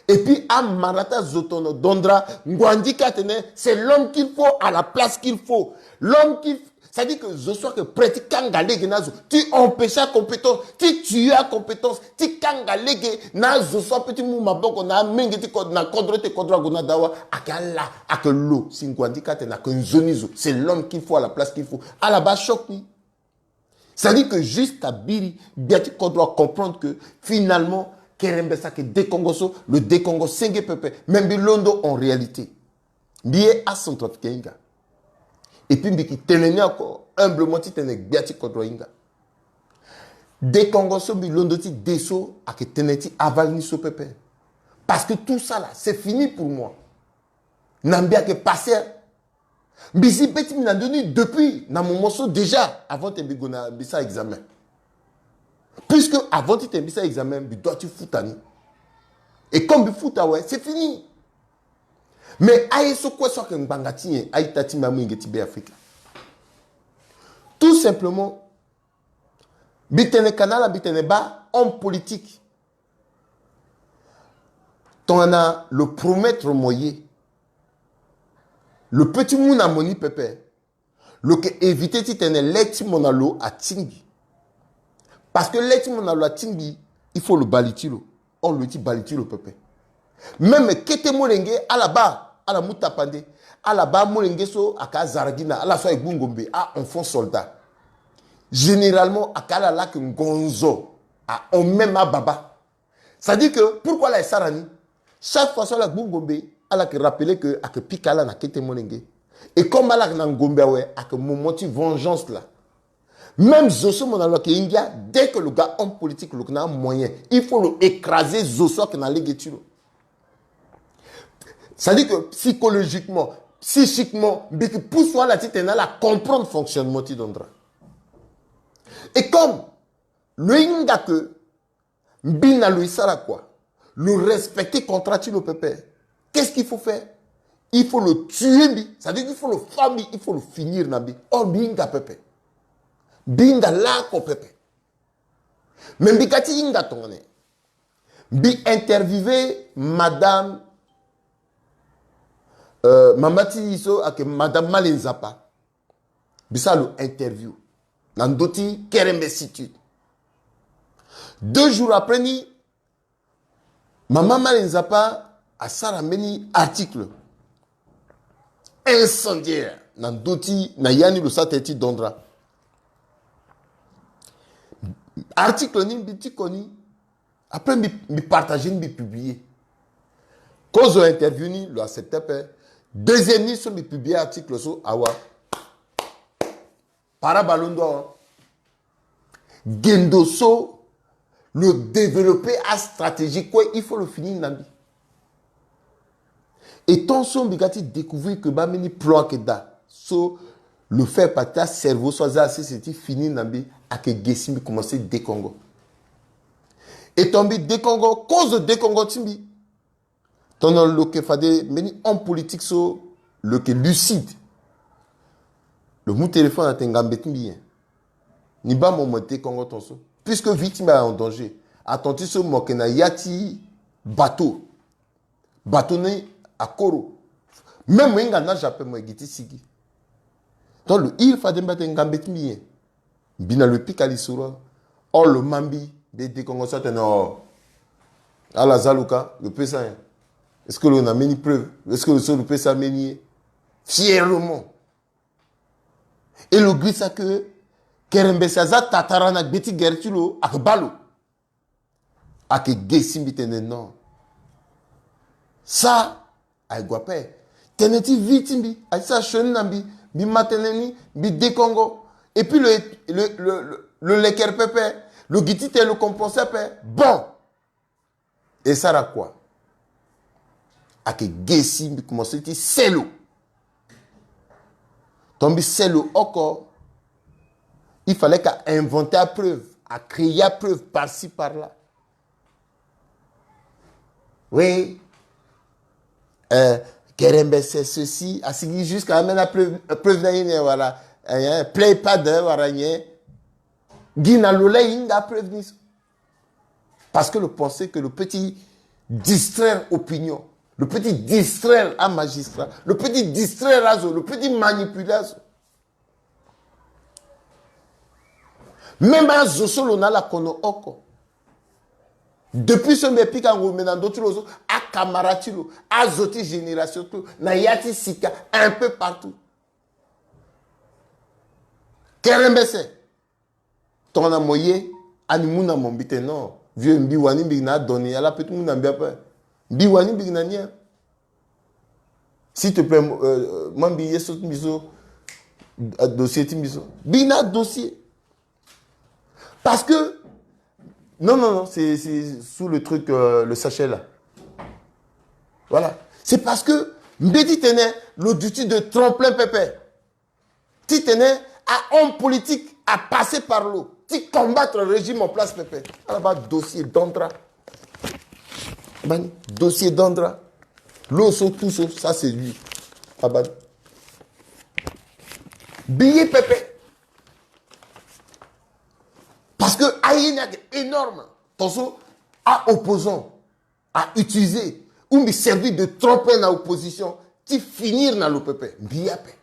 Et puis amara ti azo tongana Dondra, Nguandika atene c'est l'homme qu'il faut à la place qu'il faut. L'homme qu'il C'est-à-dire que zo so ayeke prêt ti kanga lege na azo, ti empêcher acompétence, ti tuer acompétence, ti kanga lege na azo so apeut ti mu maboko na amenge ti kodro, na kodro ti kodro ague na dawa. Ayeke ala, ayeke lo si Nguandika atene ayeke nzoni zo, c'est l'homme qu'il faut à la place qu'il faut. Ala baa choc ni. C'est-à-dire que jusqu'à biri, gbia ti kodro acomprendre que finalement Kerembese ayeke dekongo so, lo dekongo senge pepe. Mais mbi londo en réalité. Mbi ye acentrafricain ahinga. Et puis mbi yeke tene ni encore humblement titene gbia ti kodro ahinga. Dekongo so mbi londo ti de so ayeke tënë ti aval ni so pepe. Parce que tout ça là, c'est fini pour moi. Na mbi ayeke passé. Mbi zi be ti mbi na ndö ni depuis na moment so déjà, avant ti mbi gue na mbi sara examen. Puisque avant ti tene mbi sara examen, mbi doit ti futa ni. Et comme mbi futa awe, c'est fini. Mais aye so kue so ayeke ngbanga ti nyen, a-ita ti mbi, amolenge ti Be Afrika? simplement, mbi tene kana ala, mbi tene baa homme politique, tongana lo promettre mo ye, lo peut ti mu na mo ni pepe. Lo yeke éviter titene le ti mo na lo atingbi. Parce que le ti mo na lo atingbi, il faut lo bali ti lo. Or lo ye ti bali ti lo pepe. Même kete molenge, ala baa, ala mu tapande, ala baa amolenge so ayeke azaragina, ala so ayeke gbu ngombe, a-enfant soldat. Généralement ayeke ala laa ayeke ngonzo, a-hon même ababa. C'est-à-dire que pourquoi ala ye sara ni? Chaque fois so ala gbu ngombe, ala yeke rappeler que ayeke pika ala na kete molenge. Et comme ala yeke na ngombe awe, ayeke moment ti vengeance laa. Même zo so mo na lo ayeke ye ngia, dès que lo ga homme politique, lo yeke na amoyen, il faut lo écraser zo so ayeke na lege ti lo. C'est-à-dire que psychologiquement, psychiquement, mbi yeke pousse ala titene ala comprendre fonctionnement ti Dondra. Et comme lo hinga que mbi na lo e sara kua, lo respecter contrat ti lo pepe. Qu'est-ce qu'il faut faire? Il faut lo tuer mbi, c'est-à-dire qu'il faut lo fâ mbi, il faut lo finir na mbi. Or mbi hinga pepe. Mbi hinga laoko pepe. Mais mbi ga ti hinga tongana nyen? Mbi interviewer madame, euh, mama ti e so ayeke madame Male Nzapa. Mbi sara lo interview na ndö ti Kerembe Institute. Deux jours après ni, mama Male Nzapa asara mbeni article incendiaire na ndö ti, na ya ni lo sara tënë ti Dondra. Article ni mbi tiko ni, après mbi, mbi partager ni, mbi publier. Kozo interview ni, lo accepter ape. Deuxième ni so mbi publier article so, awa, para ballon d'or. Gendo so lo développer astratégie kue, il faut lo finir na mbi. Et tant so mbi ga ti découvrir que baa mbeni plan ayeke daa, so lo faire partie ti acerveau so aza asese ti finir na mbi, ayeke ge si mbi commencer dekongo. Et tant mbi dekongo, kozo dekongo ti mbi, tongana lo yeke fade mbeni homme politique so lo yeke lucide, lo mu téléphone atene ngambe ti mbi nyen? Ni baa mo, mo dekongo ton so, puisque vie ti mbi ayeke en danger. Aton ti so mo yeke na ya ti bateau. Bateau ni akoro. Même mo hinga nage ape, mo yeke gi ti sigi. Donc lo hiri fade mbi atene ngambe ti mbi nyen? Mbi na lo e pika lisoro. Or lo ma mbi, mbi dekongo so atene, oh, ala za lo ka, lo peut sara nyen? Est-ce que lo na mbeni preuve? Est-ce que lo so lo peut sara mbeni ye? Fièrement. Et lo girisa que Kerembese aza tatara na gbe ti gere ti lo, ayeke baa lo. Ayeke ge si mbi tene non. Sa aye gue ape. Tënë ti vie ti mbi aye ti sara sioni na mbi. Mbi ma tënë ni, mbi dekongo. Et puis lo, lo, lo, lo, lo lekere pepe. Lo gi ti tene lo compenser ape. Bon. E sara kua? Ayeke ge si mbi commencer ti selo. Tant mbi selo oko, il fallait ka inventer apreuve, a créer apreuve par-ci par-là. Oui. Euh, Kerembese ceci, asigi jusqu'à amena preuve, preuve na ye ni, voilà. Hein, play pad, hein, voilà, nyen. Gi na lo laa e hinga apreuve ni so. Parce que lo pensait que lo peut ti distraire opinion, lo peut ti distraire amagistrat, lo peut ti distraire azo, lo peut ti manipuler azo. Même azo so lo na ala kono oko. Depuis so mbi pika ngombe na ndö ti lo so, akamara ti lo, azo ti génération ti lo, na ya ti sika, un peu partout. Kerembese. Tongana mo ye, ani mu na mo, mbi tene non. Vieux, mbi wani mbi gi na adon ni, ala peut ti mu na mbi ape. Mbi wani mbi gi na ni, hein. S'il te plaît, euh, ma mbi ye so ti mbi so, euh, dossier ti mbi so. Mbi gi na dossier. Parce que, non, non, non, c'est, c'est sous le truc, euh, le sachet là. Voilà. C'est parce que mbi ti tene lo duti de tremplin pepe. Ti tene a homme politique a passer par lo ti combattre régime en place pepe. Ala baa dossier Dandra. Abani, dossier Dandra. Lo so tout so, ça c'est lui. Abani. Billet pepe. Aye ni ayeke énorme. Tonso a-opposant a utiliser ou mbi servir de tremplin na opposition ti finir na lo pepe. Mbi ye ape.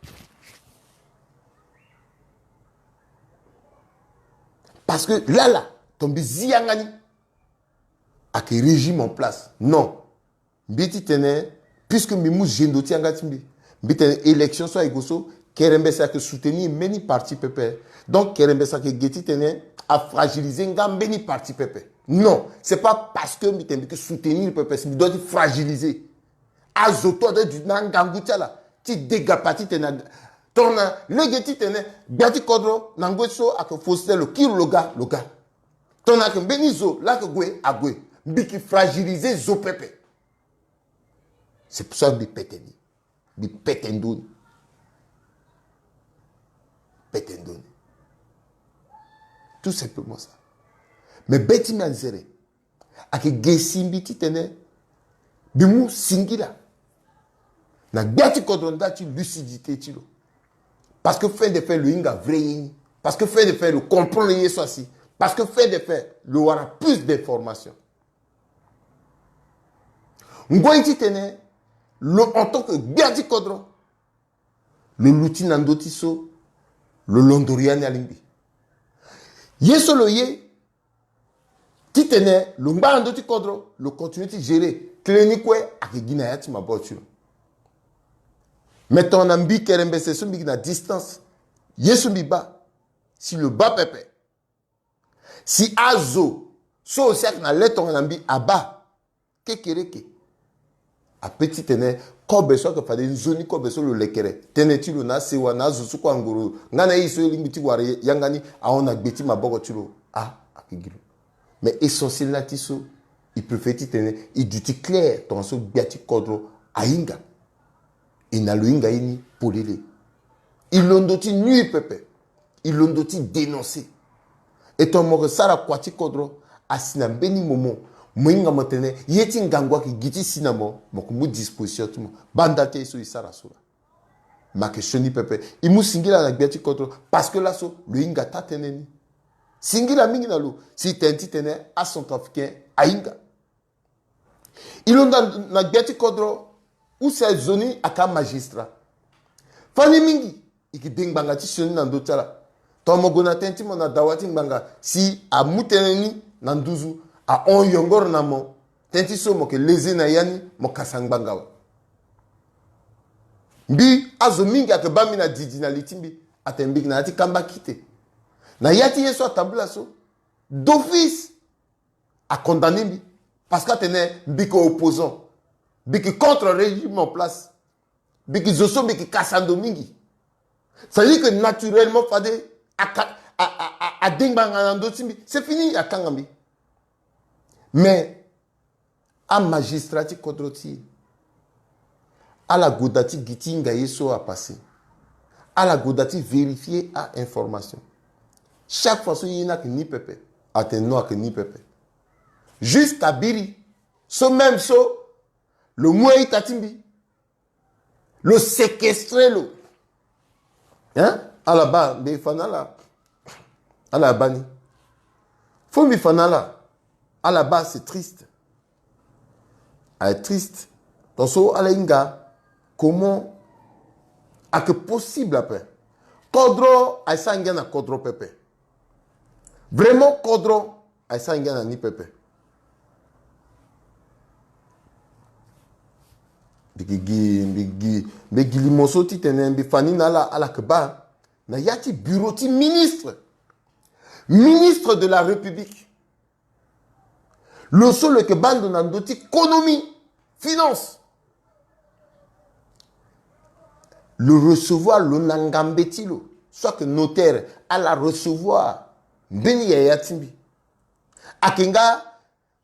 Parce que lala ton mbi zi yanga ni ayeke régime en place. Non. Mbi titene, puisque mbi mu zendo ti yanga ti mbi, mbi tene élection so aye gue so, kerembese ayeke soutenir mbeni parti pepe. Donc kerembese ayeke ge titene a fragiliser nga mbeni parti pepe. Non, c'est pas parce que mbi tene mbi yeke soutenir pepe si mbi doit ti fragiliser. Azo to adoit ti duti na angangu ti ala ti degapa titene a- tongana lege titene gbia ti kodro na ngoi so ayeke fosi tene lo kiri lo ga, lo ga. Tongana ayeke mbeni zo laa ayeke gue, ague. Mbi yeke fragiliser zo pepe. C'est pour ça mbi pete ni. Mbi pete ndo ni. Pete ndo ni. Tout simplement ça. Mais be ti mbi anzere ayeke ge si mbi titene mbi mu singila na gbia ti kodro nda ti lucidité ti lo. Parce que fin de fin lo hinga vrai ye ni. Parce que fin de fin lo comprendre ye so asi. Parce que fin de fin lo wara plus d'information. Ngoi titene lo en tant que gbia ti kodro lo luti na ndö ti so lo londo ya ni alingbi. Ye so lo ye titene lo ngba na ndö ti kodro lo continue ti gérer. Tënë ni kue ayeke gi na ya ti maboko ti lo. Mais tongana mbi kerembese so mbi gi na distance, ye so mbi baa si lo baa pepe. Si azo so aussi ayeke na le tongana mbi abaa kekereke, ape titene kobe so ayeke fade nzoni kobe so lo lekere tënë ti lo na asewa na azo so kue angoro nga na ye so e lingbi ti wara yanga ni ahon na gbe ti maboko ti lo. Ah, ayeke gi lo. Mais essentiel na ti so e préfère titene e duti clair tongaso gbia ti kodro ahinga. E na lo hinga ye ni polele. E londo ti nuire pepe. E londo ti dénoncer. E tongana mo yeke sara kua ti kodro asi na mbeni moment mo hinga mo tene ye ti ngangu ayeke gi ti si na mo, mo yeke mu disposition ti mo. Banda ti ye so e sara so laa. Ma yeke sioni pepe. E mu singila na gbia ti kodro parce que laso lo hinga taa tënë ni. Singila mingi na lo si e tene titene acentrafricain ahinga. E londo na gbia ti kodro use zo ni ayeke amagistrat. Fani mingi e yeke de ngbanga ti sioni na ndö ti ala. Tongana mo gue na tënë ti mo na dawa ti ngbanga si amu tënë ni na nduzu ahon yongoro na mo. Tënë ti so mo yeke leze na ya ni mo kasa ngbanga awe. Mbi azo mingi ayeke baa mbi na didi na li ti mbi atene mbi yeke na ya ti kamba kite. Na ya ti ye so atambula so d'office acondamné mbi. Parce que atene mbi yeke opposant. Mbi yeke contre régime en place. Mbi yeke zo so mbi yeke kasa ndo mingi. C'est-à-dire que naturellement fade aka- a- a- a- ade ngbanga na ndö ti mbi. C'est fini, akanga mbi. Mais amagistrat ti kodro ti e ala goda ti gi ti hinga ye so apassé. Ala goda ti vérifier a-information. Chaque fois so ye ni ayeke ni pepe atene non, ayeke ni pepe. Jusqu'à biri so même so lo mu a-ita ti mbi, lo séquestrer lo. Hein? Ala baa mbi fa na ala. Ala baa ni. Fo mbi fa na ala. Ala baa, c'est triste. Aye triste. Tongaso ala hinga comment ayeke possible ape? Kodro aye sara ngia na kodro pepe. Vraiment kodro aye sara ngia na ni pepe. Mbi gi mbi gi mbi gi limo so titene mbi fa ni na ala, ala yeke baa na ya ti bureau ti ministre, ministre de la République. Lo so lo yeke baa ndo na ndö ti économie, finance. Lo recevoir lo na ngambe ti lo so ayeke notaire, ala recevoir mbeni yaya ti mbi. Ayeke nga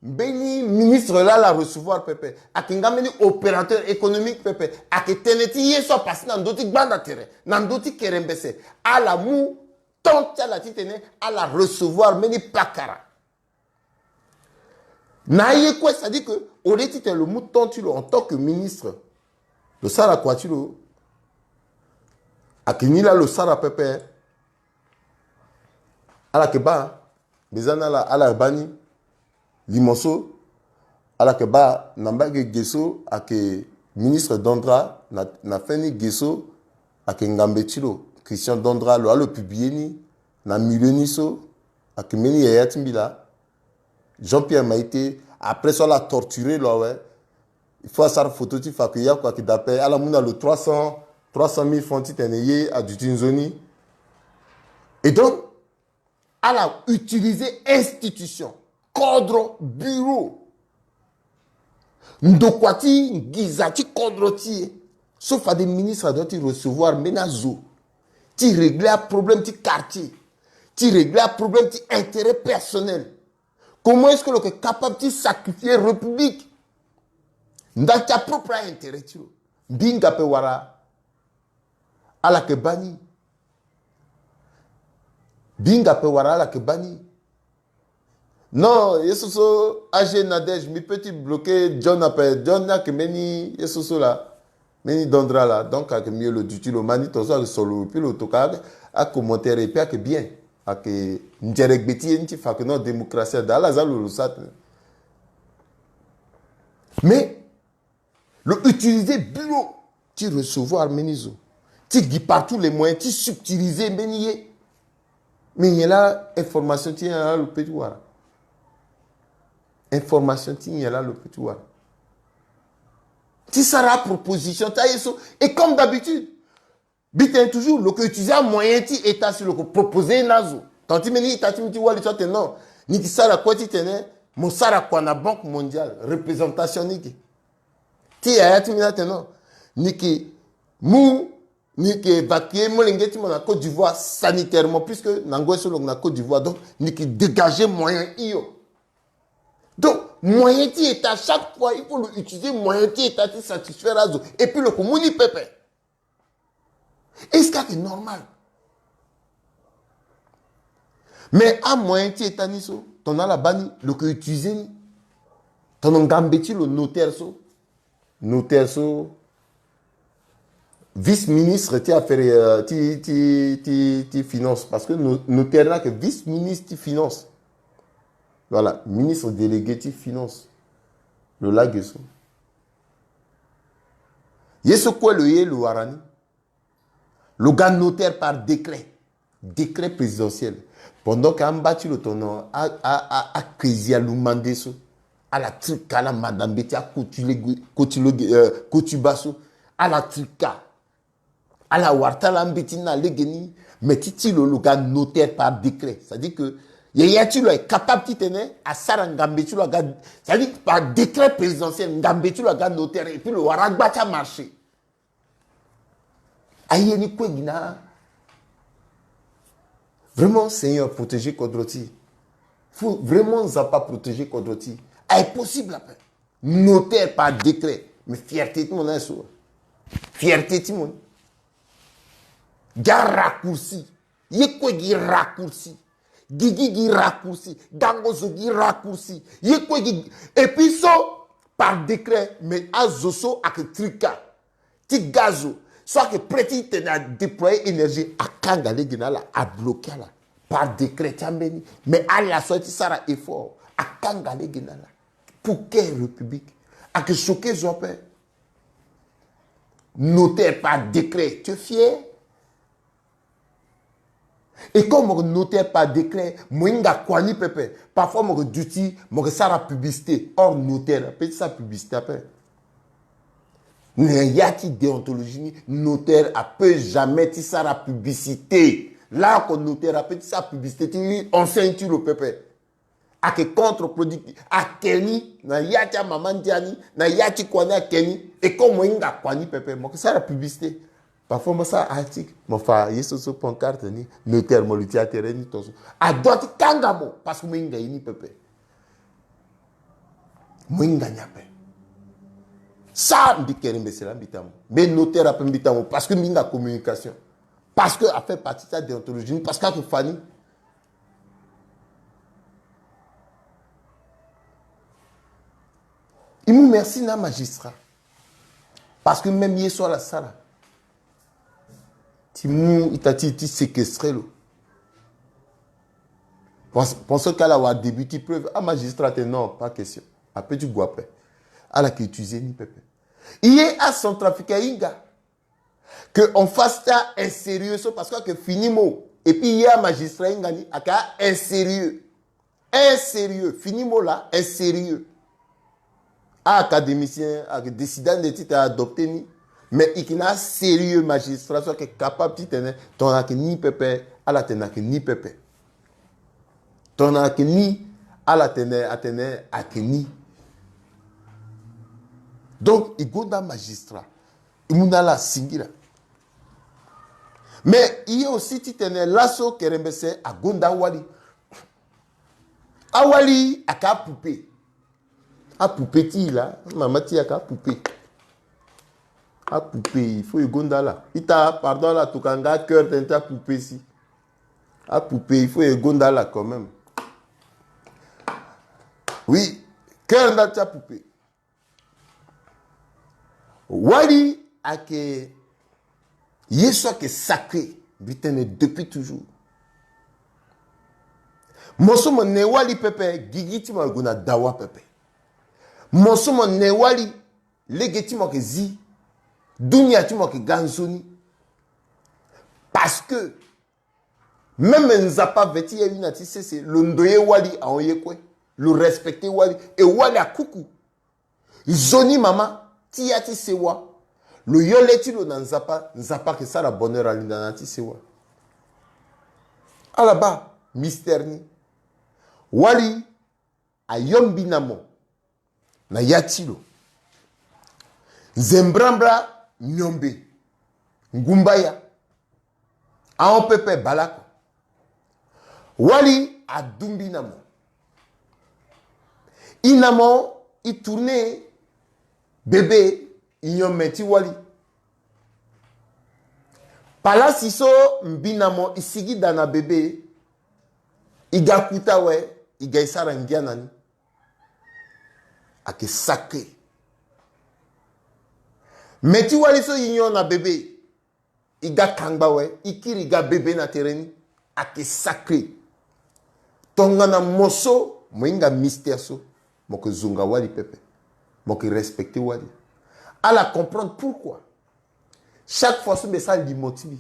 mbeni ministre laa ala recevoir pepe. Ayeke nga mbeni opérateur économique pepe. Ayeke tënë ti ye so apassé na ndö ti gbanda tere, na ndö ti kerembese. Ala mu temps ti ala titene ala recevoir mbeni pakara. Na aye kue, c'est-à-dire que au lieu titene lo mu temps ti lo en tant que ministre, lo sara kua ti lo. Ayeke ni laa lo sara pepe. Ala yeke baa Mbi za na ala, ala baa ni. Limo so ala yeke baa na mbage ge so ayeke ministre Dandra, na, na fin ni ge so ayeke ngambe ti lo, Christian Dandra, lo wa lo publier ni na milieu ni so ayeke mbeni yaya ti mbi laa, Jean-Pierre Maïté. Après so ala torturer lo awe. Il faut asara photo ti fa ayeke ya kua ayeke daa ape. Ala mu na lo trois cents, trois cent mille francs titene ye aduti nzoni. Et donc, ala utiliser institution, kodro, bureau, ndokua ti nginza ti kodro ti e so fade ministre adua ti recevoir mbeni azo ti régler aproblème ti quartier, ti régler aproblème ti intérêt personnel. Comment est-ce que lo yeke capable ti sacrifier République ndali ti apropre intérêt ti lo? Mbi hinga ape wala ala yeke baa ni? Mbi hinga ape wala ala yeke baa ni? Non, ye so so, A G Nadège, mbi peut ti bloquer John ape. John ni ayeke mbeni ye so so laa, mbeni Dandra laa. Donc ayeke mieux lo duti lo ma ni tongaso ayeke solo, et puis lo toka acommentaire, et puis ayeke bien. Ayeke nzere gbe ti ye ni ti fa ayeke non, démocratie ada, ala za lo, lo sara tene. Mais lo utiliser bureau ti recevoir mbeni zo, ti gi par tous les moyens ti subtiliser mbeni ye. Mais nyen laa information ti nyen laa lo peut ti wara? Information ti nyen laa lo peut ti wara? Ti sara proposition ti aye so. Et comme d'habitude, mbi tene toujours, lo yeke utiliser amoyen ti état si lo yeke proposer na azo. Tant ti mbeni ita ti mbi ti wali so atene non, ni yeke sara kue titene mo sara kua na Banque Mondiale, représentation ni yeke. Ti yaya ti mbi ni atene non, ni yeke mu, ni yeke évacuer molenge ti mo na Côte d'Ivoire sanitairement, puisque na ngoi so lo yeke na Côte d'Ivoire, donc ni yeke dégager moyen hio. Donc moyen ti état, chaque fois il faut lo utiliser moyen ti état ti satisfaire azo, et puis lo yeke mu ni pepe. Est-ce que ayeke normal? Mais amoyen ti état ni so, tongana ala baa ni, lo yeke utiliser ni. Tongana ngambe ti lo notaire so, notaire so, vice-ministre ti affaire, euh, ti, ti, ti, ti finance, parce que no-, notaire ni ayeke vice-ministre ti finance. Voilà, ministre délégué ti finance. Lo lage so. Ye so kue lo ye lo wara ni, lo ga notaire par décret, décret présidentiel. Pendant que amba ti lo tongana a, a, a, akezi alumande so, ala trika, ala manda mbeti akoti lege, koti lege, euh, koti baa so, ala trika. Ala wara ti ala mbeti ni na legeni. Mais ti ti lo, lo ga notaire par décret. C'est-à-dire que yaya ti lo est capable titene asara ngambe ti lo aga, c'est-à-dire par décret présidentiel, ngambe ti lo aga notaire, et puis lo wara agba ti amarché. Aye ni kue gi na. Vraiment, Seigneur, protéger kodro ti. Faut vraiment Nzapa protéger kodro ti. Aye possible ape. Notaire par décret. Mais fierté ti mo na ye so. Fierté ti mo ni. Gi araccourci. Ye kue gi raccourci. Gigi gi raccourci. Gango zo gi raccourci. Ye kue gi. Et puis so, par décret, mais azo so ayeke trika ti ga zo so ayeke prêt titene adéployer énergie, akanga lege na ala, abloquer ala par décret ti ambeni. Mais ala so aye ti sara effort, akanga lege na ala. Pour quelle République? Ayeke choquer zo ape. Notaire par décret, tu es fier? Et comme mo yeke notaire par décret, mo hinga kua ni pepe. Parfois mo yeke duti, mo yeke sara publicité. Or notaire apeut ti sara publicité ape. Na ya ti déontologie ni, notaire apeut jamais ti sara publicité. Laa oko notaire apeut ti sara publicité ti enseigne ti lo pepe. Ayeke contre-productif. Ake ni na ya ti amama ndia ni, na ya ti kua ni ake ni. Et comme mo hinga kua ni pepe, mo yeke sara publicité. Parfois mo sara article, mo fa ye so so, pancarte ni, notaire, mo luti atere ni tongaso. Adua ti kanga mo parce que mo hinga ye ni pepe. Mo hinga ni ape. Sa mbi kere mbesela mbi ta mo. Mbi notaire ape mbi ta mo parce que mbi hinga communication. Parce que a fait partie ti adéontologie ni, parce que ake fa ni. I mu merci na amagistrat. Parce que même ye so ala sara ti mu ita ti, ti séquestrer lo. Pense que ala wara début ti preuve, amagistrat atene non, pas question. Ape ti gue ape. Ala yeke utiliser ni pepe. E ye acentrafricain ahinga que en face ti ainsérieux so, parce que ayeke fini mot. Et puis e ye amagistrat ahinga ni ayeke ainsérieux. Insérieux, fini mot laa, insérieux. Académicien ayeke décide ande titene a adopter ni. Mais e yeke na asérieux magistrat so ayeke capable titene tongana ayeke ni pepe, ala tene ayeke ni pepe. Tongana ayeke ni, ala tene atene ayeke ni. Donc e gonda magistrat, e mu na ala singila. Mais e ye aussi titene laso kerembese agonda awali. Awali ayeke apoupée. Apoupée ti e laa, mama ti e ayeke apoupée. Apoupée, il faut e gonda ala. Ita, pardon, ala tokua nga cœur tënë ti apoupée si. Apoupée, il faut e gonda ala quand même. Oui, cœur ndali ti apoupée. Wali ayeke ye so ayeke sacré, mbi tene depuis toujours. Mo so mo ne wali pepe, gigi ti mo ague na dawa pepe. Mo so mo ne wali, lege ti mo ayeke zi, dunia ti mo ayeke ga nzoni. Parce que même Nzapa ve ti e aye na ti sese, lo ndoye wali ahon ye kue, lo respecter wali, e wali akuku. Nzoni mama ti ya ti sewa, lo yo le ti lo na Nzapa, Nzapa ayeke sara bonheur alinda na ya ti sewa. Ala baa mystère ni. Wali ayo mbi na mo na ya ti lo. Nzembrambra miombe ngumbaya. Ahon pepe baleoko. Wali adu mbi na mo. E na mo e tourner bébé, e nyon me ti wali. Palasi so mbi na mo e sigi daa na bébé, e ga kuta awe, e ga e sara ngia na ni. Ayeke sacré. Me ti wali so e nyon na bébé, e ga kangba awe, e kiri e ga bébé na tere ni. Ayeke sacré. Tongana mo so mo hinga mystère so, mo yeke zonga wali pepe. Mo yeke respecter wali. Ala comprendre pourquoi. Chaque fois so mbi sara limo ti mbi,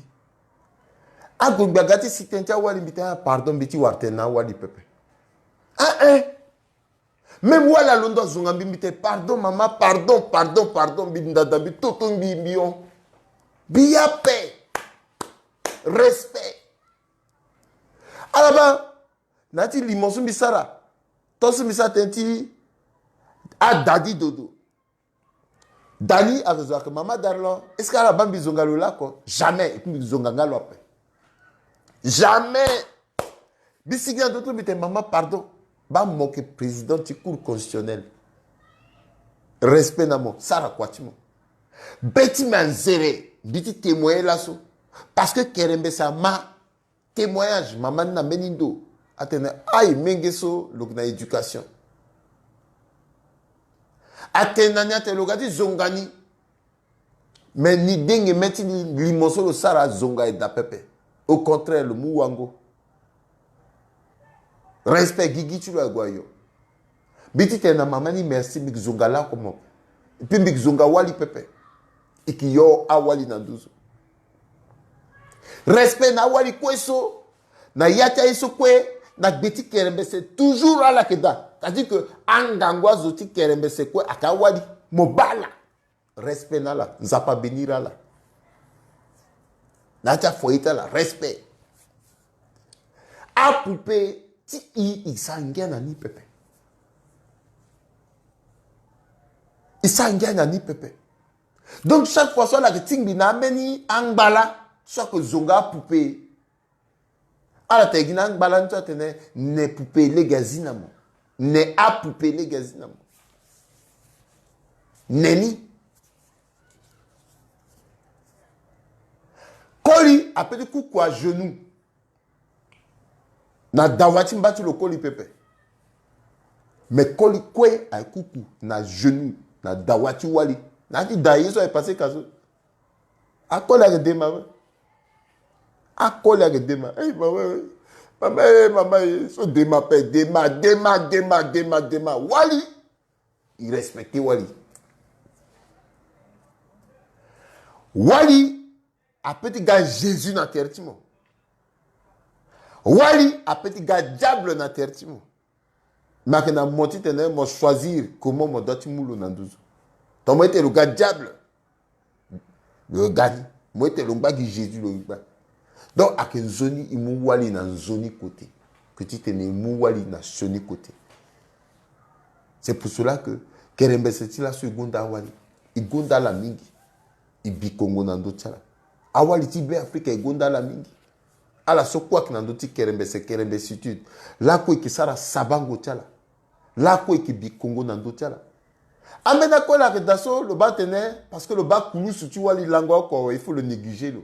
ague mbi aga ti si tënë ti awali, mbi tene ah pardon, mbi ti wara tene na awali pepe. Ah eh. Même wali alondo azonga mbi, mbi tene pardon mama, pardon, pardon, pardon, mbi ndada, mbi toto, mbi mbi hon. Mbi ya ape. Respect. Ala baa na ya ti limo so mbi sara, to so mbi sara tënë ti adadi dodo. Dani ayeke zo ayeke mama Darlon, est-ce que ala baa mbi zonga lo laoko? Jamais. Et puis mbi zonga nga lo ape. Jamais. Mbi sigi na ndo ti lo mbi tene mama pardon. Baa mo yeke président ti cour constitutionnelle. Respect na mo, sara kua ti mo. Be ti me anzere mbi ti témoigner laso. Parce que kerembese ama témoignage mama ni na mbeni ndo. Atene aye menge so lo yeke na éducation. Atene na ni atene lo ga ti zonga ni. Mais ni denge me ti limo so lo sara azonga e daa pepe. Au contraire lo mu wango. Respect gigi ti lo ague ayo. Mbi ti tene na mama ni merci, mbi yeke zonga laoko mo. Et puis mbi yeke zonga wali pepe. E yeke yo awali na nduzu. Respect na awali kue so, na ya ti aye so kue, na gbe ti kerembese toujours ala yeke daa. C'est-à-dire que angangu azo ti kerembese kue ayeke awali. Mo baa ala. Respect na ala, Nzapa abénir ala. Na ya ti afoyer ti ala, respect. Apoupée ti e, e sara ngia na ni pepe. E sara ngia na ni pepe. Donc chaque fois so ala yeke tingbi na ambeni angbala so ayeke zonga apoupée. Ala tene gi na angbala ni so atene ne poupée lege azi na mo. Ne apoupée lege azi na mo. Ne ni. Koli ape ti kuku à genoux na dawa ti mba ti lo koli pepe. Mais koli kue ayeke kuku na genoux na dawa ti wali. Na ya ti daa ye so ayeke passé ka so. Akoli ayeke de mama. Akoli ayeke de mama. Ei mama. Mama e, mama e, so Dema pe, Dema, Dema, Dema, Dema, Dema. Wali, i respecte Wali. Wali ape ti ga Jésus na tere ti mo. Wali ape ti ga diable na tere ti mo. Me ayeke na mo titene mo choisir comment mo doit ti mu lo na nduzu. Tongana mo ete lo ga diable, lo ga ni. Mo ete lo ngba gi Jésus, lo ngba. Donc ayeke nzoni e mu Wali na nzoni kote, ke titene e mu Wali na sioni kote. C'est pour cela que kerembese ti laso e gonda awali, e gonda ala mingi. E bi kongo na ndö ti ala. Awali ti Be Afrika e gonda ala mingi. Ala so kue ayeke na ndö ti kerembese, kerembesitude. Lakue e yeke sara sabango ti ala. Lakue e yeke bi kongo na ndö ti ala. Ambeni akue laa ayeke daa so lo baa tene, parce que lo baa kulusu ti Wali lango oko awe, il faut lo négliger lo.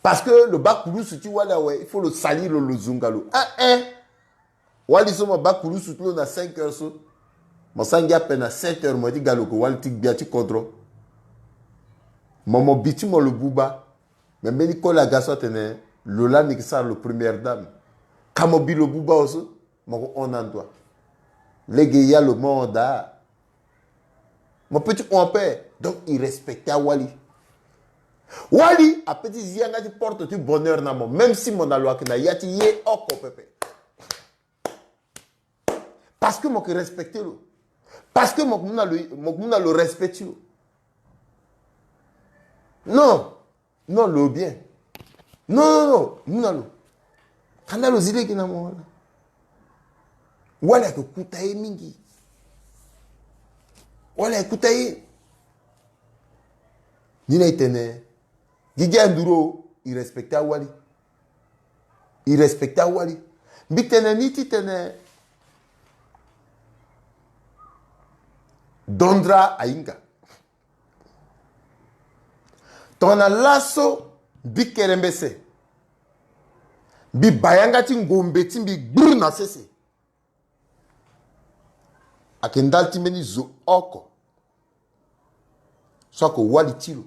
Parce que lo baa kulusu ti Wali awe, il faut lo salir lo, lo zonga lo. Ah, eh. Wali so mo baa kulusu ti lo na cinq heures so, mo sara ngia ape na sept heures mo ye ti ga lo ke wali ti gbia ti kodro. Mo, mo bi ti mo lo buba. Me mbeni koli aga so atene lo lani yeke sara lo première dame. Ka mo bi lo buba awe so, mo ko hon na ndo wa. Lege ya lo mo hon daa. Mo peut ti hon ape. Donc e respecte awali. Wali apeut ti zi yanga ti porte ti bonheur na mo, même si mo na lo ayeke na ya ti ye oko pepe. Parce que mo yeke respecte lo. Parce que mo yeke mu na lo, mo yeke mu na lo respect ti lo. Non. Non, lo bien. Non, non, non, mu na lo. Kanda lo zi lege na mo wala. Wali ayeke kuta ye mingi. Wali ayeke kuta ye. Ni na e tene, gigi anduru, e respecte awali. E respecte awali. Mbi tene ni titene Dondra ahinga. Tongana laso mbi kerembese, mbi baa yanga ti ngombe ti mbi gbur na sese. Ayeke ndali ti mbeni zo oko so ayeke wali ti lo.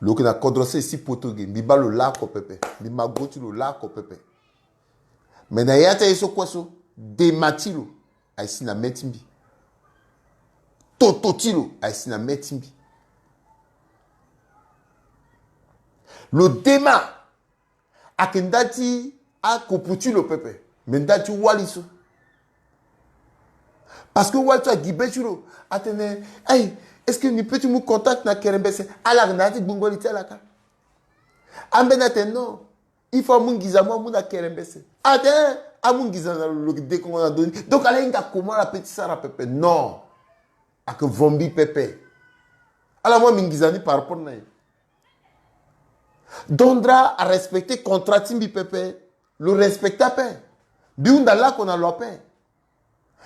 Lo yeke na kodro sese ti poto ge, mbi baa lo laa oko pepe, mbi ma go ti lo laa oko pepe. Me na ya ti aye so kue so, dema ti lo aye si na me ti mbi. Toto ti lo aye si na me ti mbi. Lo dema ayeke ndali ti akopo ti lo pepe, me ndali ti wali so. Parce que wali so agi be ti lo, atene, hey, est-ce que ni peut ti mu contact na kerembese? Ala ayeke na ya ti gbungo li ti ala kâ. Ambeni atene non. Il faut amu nginza mo amu na kerembese. Atene, eh, amu nginza na lo, lo dekongo na ndö ni. Donc ala hinga comment ala peut ti sara pepe. Non. Ayeke vo mbi pepe. Ala mu mbi nginza ni par rapport na ye. Dondra arespecte contrat ti mbi pepe. Lo respecte ape. Mbi hunda lako na lo ape.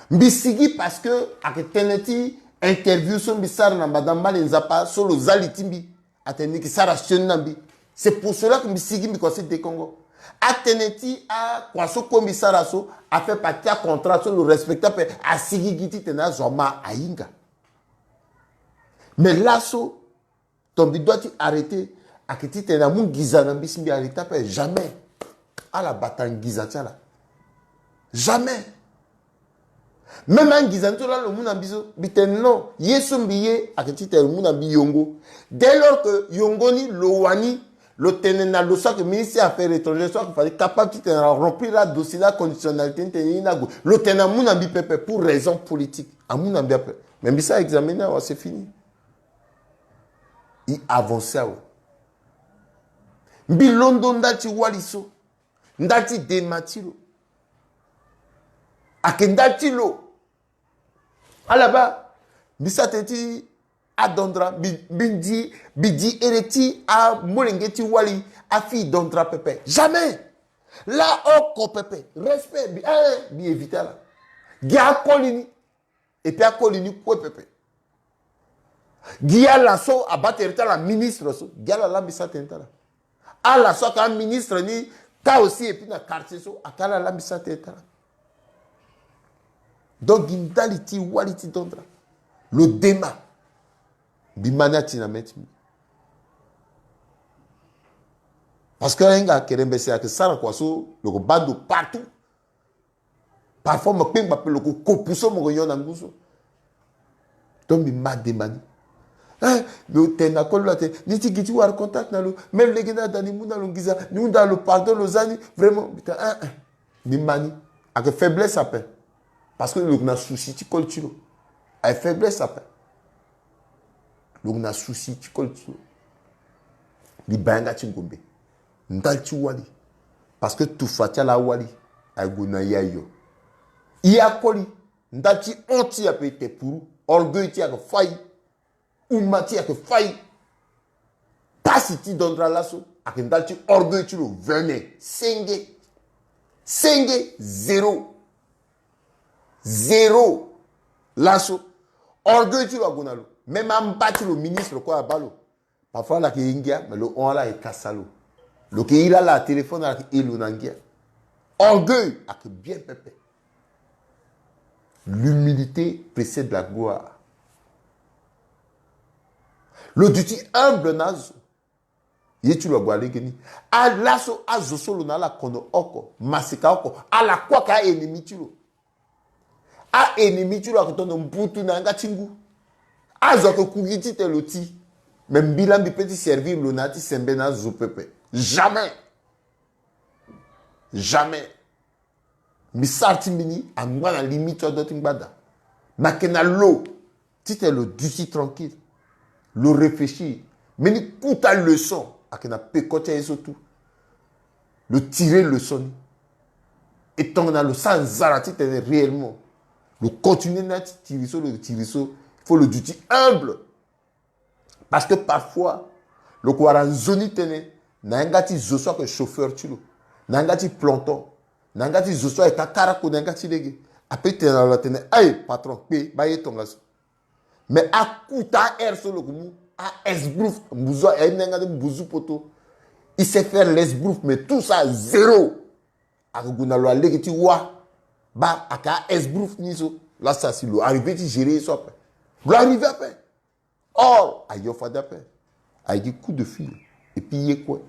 Mbi sigi parce que ayeke tënë ti interview so mbi sara na Madame Male Nzapa so lo za li ti mbi. Atene ni yeke sara sioni na mbi. C'est pour cela que mbi sigi mbi komanse dekongo. Atënë ti akua so kue mbi sara so, a fait partie ti acontrat so lo respecte ape, asigi gi titene azo ama ahinga. Mais laso, ton mbi doit ti arrêter, ayeke titene amu nginza na mbi si mbi arrêter ape, jamais. Ala bata nginza ti ala. Jamais. Même anginza ni so laa lo mu na mbi so, mbi tene non, ye so mbi ye ayeke titene lo mu na mbi yongo. Dès lors que yongo ni lo wani, lo tene na lo so ayeke ministre ti affaires étrangères so ayeke fade capable titene aremplir adossier na aconditionnalité ni tene ye ni ague. Lo tene amu na mbi pepe pour raison politique. Amu na mbi ape. Mais mbi sara examen ni awa, c'est fini. E avancer awe. Mbi londo ndali ti wali so, ndali ti dema ti lo. Ayeke ndali ti lo. Ala baa, mbi sara tënë ti adondra, mbi, mbi di, mbi di ere ti amolenge ti wali, afille dondra pepe. Jamais. Laa oko pepe. Respect, mbi, eh, mbi éviter ala. Gi akoli ni. Et puis akoli ni kue pepe. Gi ala so abaa tere ti ala ministre so, gi ala laa mbi sara tënë ti ala. Ala so ayeke aministre ni, ka aussi et puis na quartier so, ayeke ala laa mbi sara tënë ti ala. Donc gi ndali ti wali ti dondra, lo dema. Mbi ma ni ati na me ti mbi. Parce que ahinga kerembese ayeke sara kua so lo yeke baa ndo partout. Parfois mo kpengba pe lo yeke kopu so mo yeke nyon na ngu so. Donc mbi ma demba ni. Hein, lo tene na koli lo atene ni ti gi ti wara contact na lo. Même lege ni ada ni mu na lo nginza, ni hunda lo pardon, lo za ni. Vraiment mbi tene hein, hein. Mbi ma ni. Ayeke faiblesse ape. Parce que lo yeke na souci ti koli ti lo. Ayeke faiblesse ape. Lo yeke na souci ti koli ti lo. Mbi baa yanga ti ngombe. Ndali ti wali. Parce que tufa ti ala awali ayeke gue na e ayo. E akoli. Ndali ti hon ti e ape e te puru. Orgueil ti e ayeke fâ e. Uma ti e ayeke fâ e. Pasi ti dondra laso ayeke ndali ti orgueil ti lo. Vene senge. Senge zéro. Zéro. Laso orgueil ti lo ague na lo. Même amba ti lo ministre kue abaa lo. Parfois ala yeke ye ngia mais lo hon ala ayeke kasa lo. Lo yeke iri ala na téléphone, ala yeke e lo na ngia. Orgueil ayeke bien pepe. L'humilité précède la gloire. Lo duti humble na azo. Ye ti lo ague na lege ni. Ala so azo so lo na ala kono oko, maseka oko, ala kue ayeke a-ennemi ti lo. A-ennemi ti lo ayeke tono mbutu na yanga ti ngu. Azo ayeke ku gi titene lo ti. Mais mbi laa mbi pe ti servir lo na ya ti sembe na azo pepe. Jamais. Jamais. Mbi sara ti mbi ni angba na limite so adua ti ngbada. Mais ayeke na lo titene lo duti tranquille. Lo réfléchir. Mbeni kota leçon ayeke na peko ti aye so tout. Lo tire leçon ni. E tongana lo sara nzara titene réellement lo continuer na ya ti tiri so lo tiri so, il faut lo duti humble. Parce que parfois lo ko wara nzoni tënë na yanga ti zo so ayeke chauffeur ti lo, na yanga ti planton, na yanga ti zo so ayeke akarako na yanga ti lege. Ape tene na lo atene aye patron kpe baa ye tongaso. Mais akuta aheure so lo yeke mu a-esbrouf, mbuzu aye ni na yanga ti mbuzu poto. Il sait faire l'esbrouf mais tout ça zéro. Ayeke gue na lo na lege ti wa. Baa ayeke a-esbrouf ni so. Laa sa si lo arrivé ti gérer ye so ape. Lo arrivé ape. Or ayo fade ape. Aye gi coup de fil. Et puis ye kue.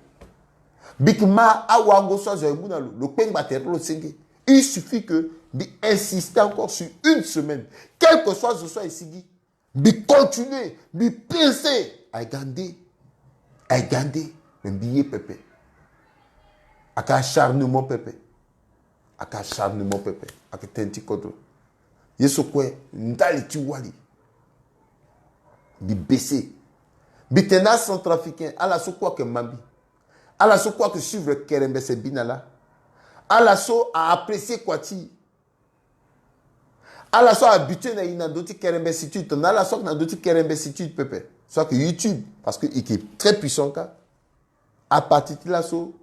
Mbi yeke ma awago so azo aye mu na lo, lo kpengba tere lo senge. Il suffit que mbi insister encore sur une semaine. Quel que soit zo so aye sigi, mbi continuer, mbi pince. Aye ga nde. Aye ga nde. Mais mbi ye pepe. Ayeke acharnement pepe. Ayeke acharnement pepe. Ayeke tënë ti kodro. Ye so kue ndali ti wali. Mbi baisser. Mbi tene na acentrafricain ala so kue ayeke ma mbi, ala so kue ayeke suivre kerembese bi na laa, ala so a-apprécier kua ti e, ala so a-habitué na e na ndö ti kerembesitude, tongana ala so ayeke na ndö ti kerembesitude pepe so ayeke YouTube, parce que e yeke très puissant kâ. À partir ti laso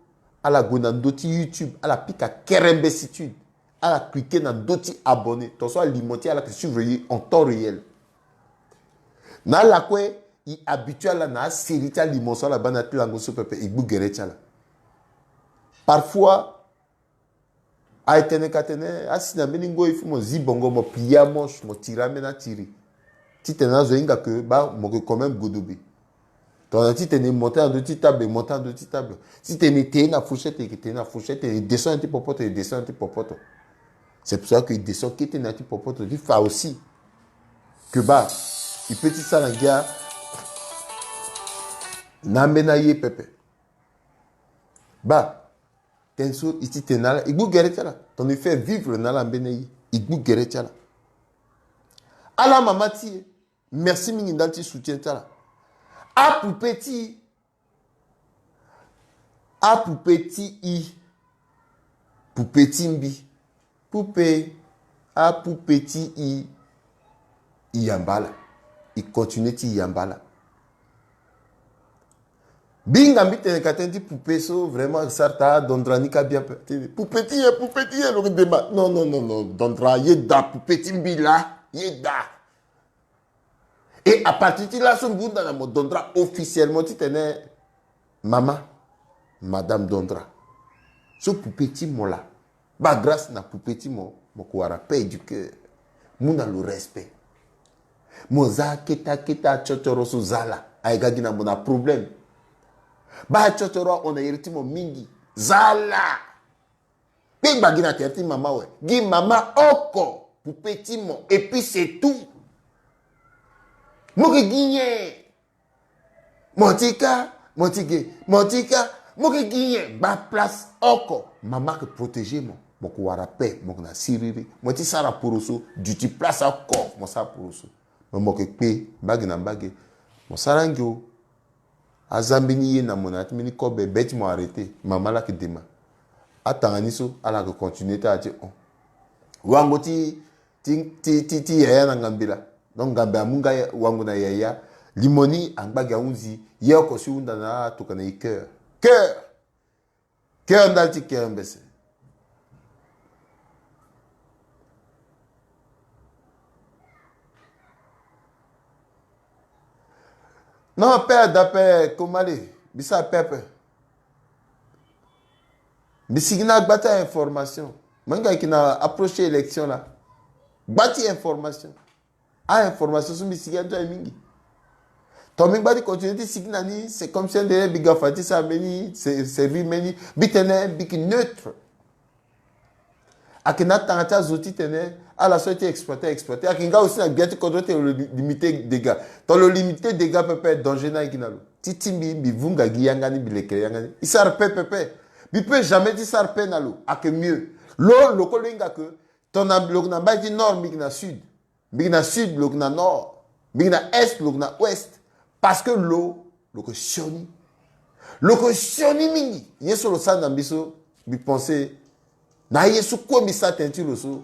ala gue na ndö ti YouTube, ala pika kerembesitude, ala cliquer na ndö ti abonner, tongaso alimo ti ala yeke suivre e en temps réel. Na ala kue e habitué ala na asérie ti alimo so ala baa na ya ti lango so pepe, e gbu gere ti ala. Parfois aye tene ka tene asi na mbeni ngoi, il faut mo zi bongo, mo plier amanche, mo tiri ambeni atiri. Titene azo ahinga ke baa mo ke quand même godobe. Tongana titene e monter na ndö ti table, e monter na ndö ti table. Titene e te na fourchette, e ke te na fourchette, e descend na ti popoto, e descend na ti popoto. C'est pour ça que e descend kete na ti popoto ti fa aussi ke baa e peut ti sara ngia na ambeni aye pepe. Baa tënë so e ti tene na ala, e gbu gere ti ala. Tongana e fait vivre na ala ambeni aye, e gbu gere ti ala. Ala mama ti e, merci mingi ndali ti soutien ti ala. Apoupée ti e, apoupée ti e, poupée ti mbi. Poupée, apoupée ti e, e yamba ala. E continuer ti yamba ala. Mbi hinga mbi tene ka tënë ti poupée so vraiment sara ta dondra ni ka bien pe. Tene poupée ti e, poupée ti e, lo ke demba. Non, non, non, non, dondra, yeda poupée ti mbi laa, yeda. Et à partir ti laso mbi hunda na mo dondra officiellement titene mama, madame dondra, so poupée ti mo laa. Baa grâce na poupée ti mo, mo ko wara paix du cœur. Mu na lo respect. Mo za akete akete atiotoro so za ala, aye ga gi na mo na problème. Baa tiotoro ahon na iri ti mo mingi. Zala. Kpengba gi na tere ti mama awe. Gi mama oko poupée ti mo, et puis c'est tout. Mo yeke gi nyen? Mo ti ka, mo ti ge, mo ti ka, mo yeke gi nyen? Baa place oko. Mama ayeke protéger mo. Mo yeke wara paix, mo yeke na siriri. Mo ti sara poroso, duti place oko mo sara poroso. Me mo yeke kpe mbage na mbage. Mo sara ngio. Aza mbeni ye na mo na ya ti mbeni kobe, be ti mo arrêté. Mama laa ayeke dema. Atanga ni so ala yeke continuer ti ala ti hon. Wango ti, ti, ti, ti, ti yaya na ngambe laa. Donc ngambe amu nga wango na yaya. Limo ni angba gi ahunzi. Ye oko si hunda na ala atokua na e cœur. Cœur. Cœur ndali ti kerembese. Non, père d'après Komale, mbi sara pepe. Mbi sigi na gba ti a-information. Mo hinga yeke na approche élection laa. Gba ti information. A-information so mbi sigi ande aye mingi. Tongana mbi ngba ti continuer ti sigi na ni, c'est comme si ande mbi ga fa ti sara mbeni, se-, servir mbeni. Mbi tene mbi yeke neutre. Ayeke na atanga ti azo titene ala so aye ti exploiter, exploiter. Ayeke nga aussi na gbia ti kodro ti lo limiter dégâts. Tongana lo limiter dégâts pepe, danger ni ayeke na lo. Ti ti mbi, mbi vunga gi yanga ni, mbi lekere yanga ni. E sara paix pepe. Mbi peut jamais ti sara paix na lo. Ayeke mieux. Lo, lo kue lo hinga que tongana lo yeke na mbage ti nord, mbi yeke na sud. Mbi yeke na sud, lo yeke na nord. Mbi yeke na est, lo yeke na ouest. Parce que lo, lo yeke sioni. Lo yeke sioni mingi. Ye so lo sara na mbi so, mbi pense na aye so kue mbi sara tënë ti lo so,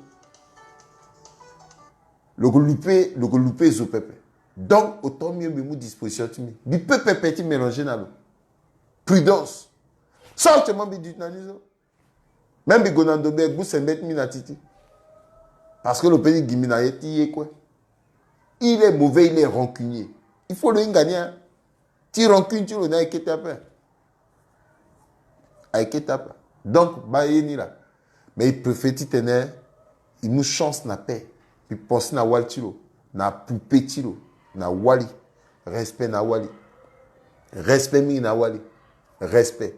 lo yeke lupe, lo yeke lupe zo pepe. Donc autant mieux mbi mu disposition ti mbi. Mbi peut pepe ti mélanger na lo. Prudence. Sorte mo mbi duti na ni so. Même mbi gue na ndo, mbi gbu sembe ti mbi na ti ti. Parce que lo peut ti gi mbi na ye ti ye kue. Il est mauvais, il est rancunier. Il faut lo hinga ni, hein. Ti rancune ti lo ni ayeke kete ape. Ayeke kete ape. Donc baa ye ni laa. Mais e préfère titene e mu chance na paix. Mbi pense na awali ti lo, na poupée ti lo, na awali. Respect na awali. Respect mingi na awali. Respect.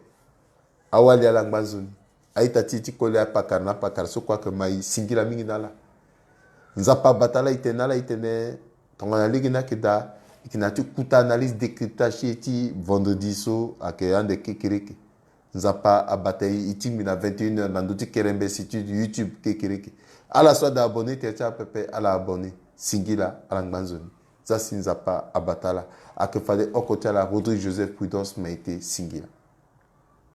Awali ala ngba nzoni. A-ita ti e ti koli, apakara na apakara so kue ayeke ma e, singila mingi na ala. Nzapa abata ala, e tene na ala, e tene tongana lege ni ayeke daa, e yeke na ya ti kuta analyse, décryptage ti e ti vendredi so ayeke ande kekereke. Nzapa abata e, e tingbi na vingt et une heures na ndö ti Kerembe Institute YouTube kekereke. Ala so ada abonné tere ti ala pepe, ala abonné. Singila, ala ngba nzoni. Za si Nzapa abata ala. Ayeke fade oko ti ala, Rodrigue Joseph Prudence Maïté, singila.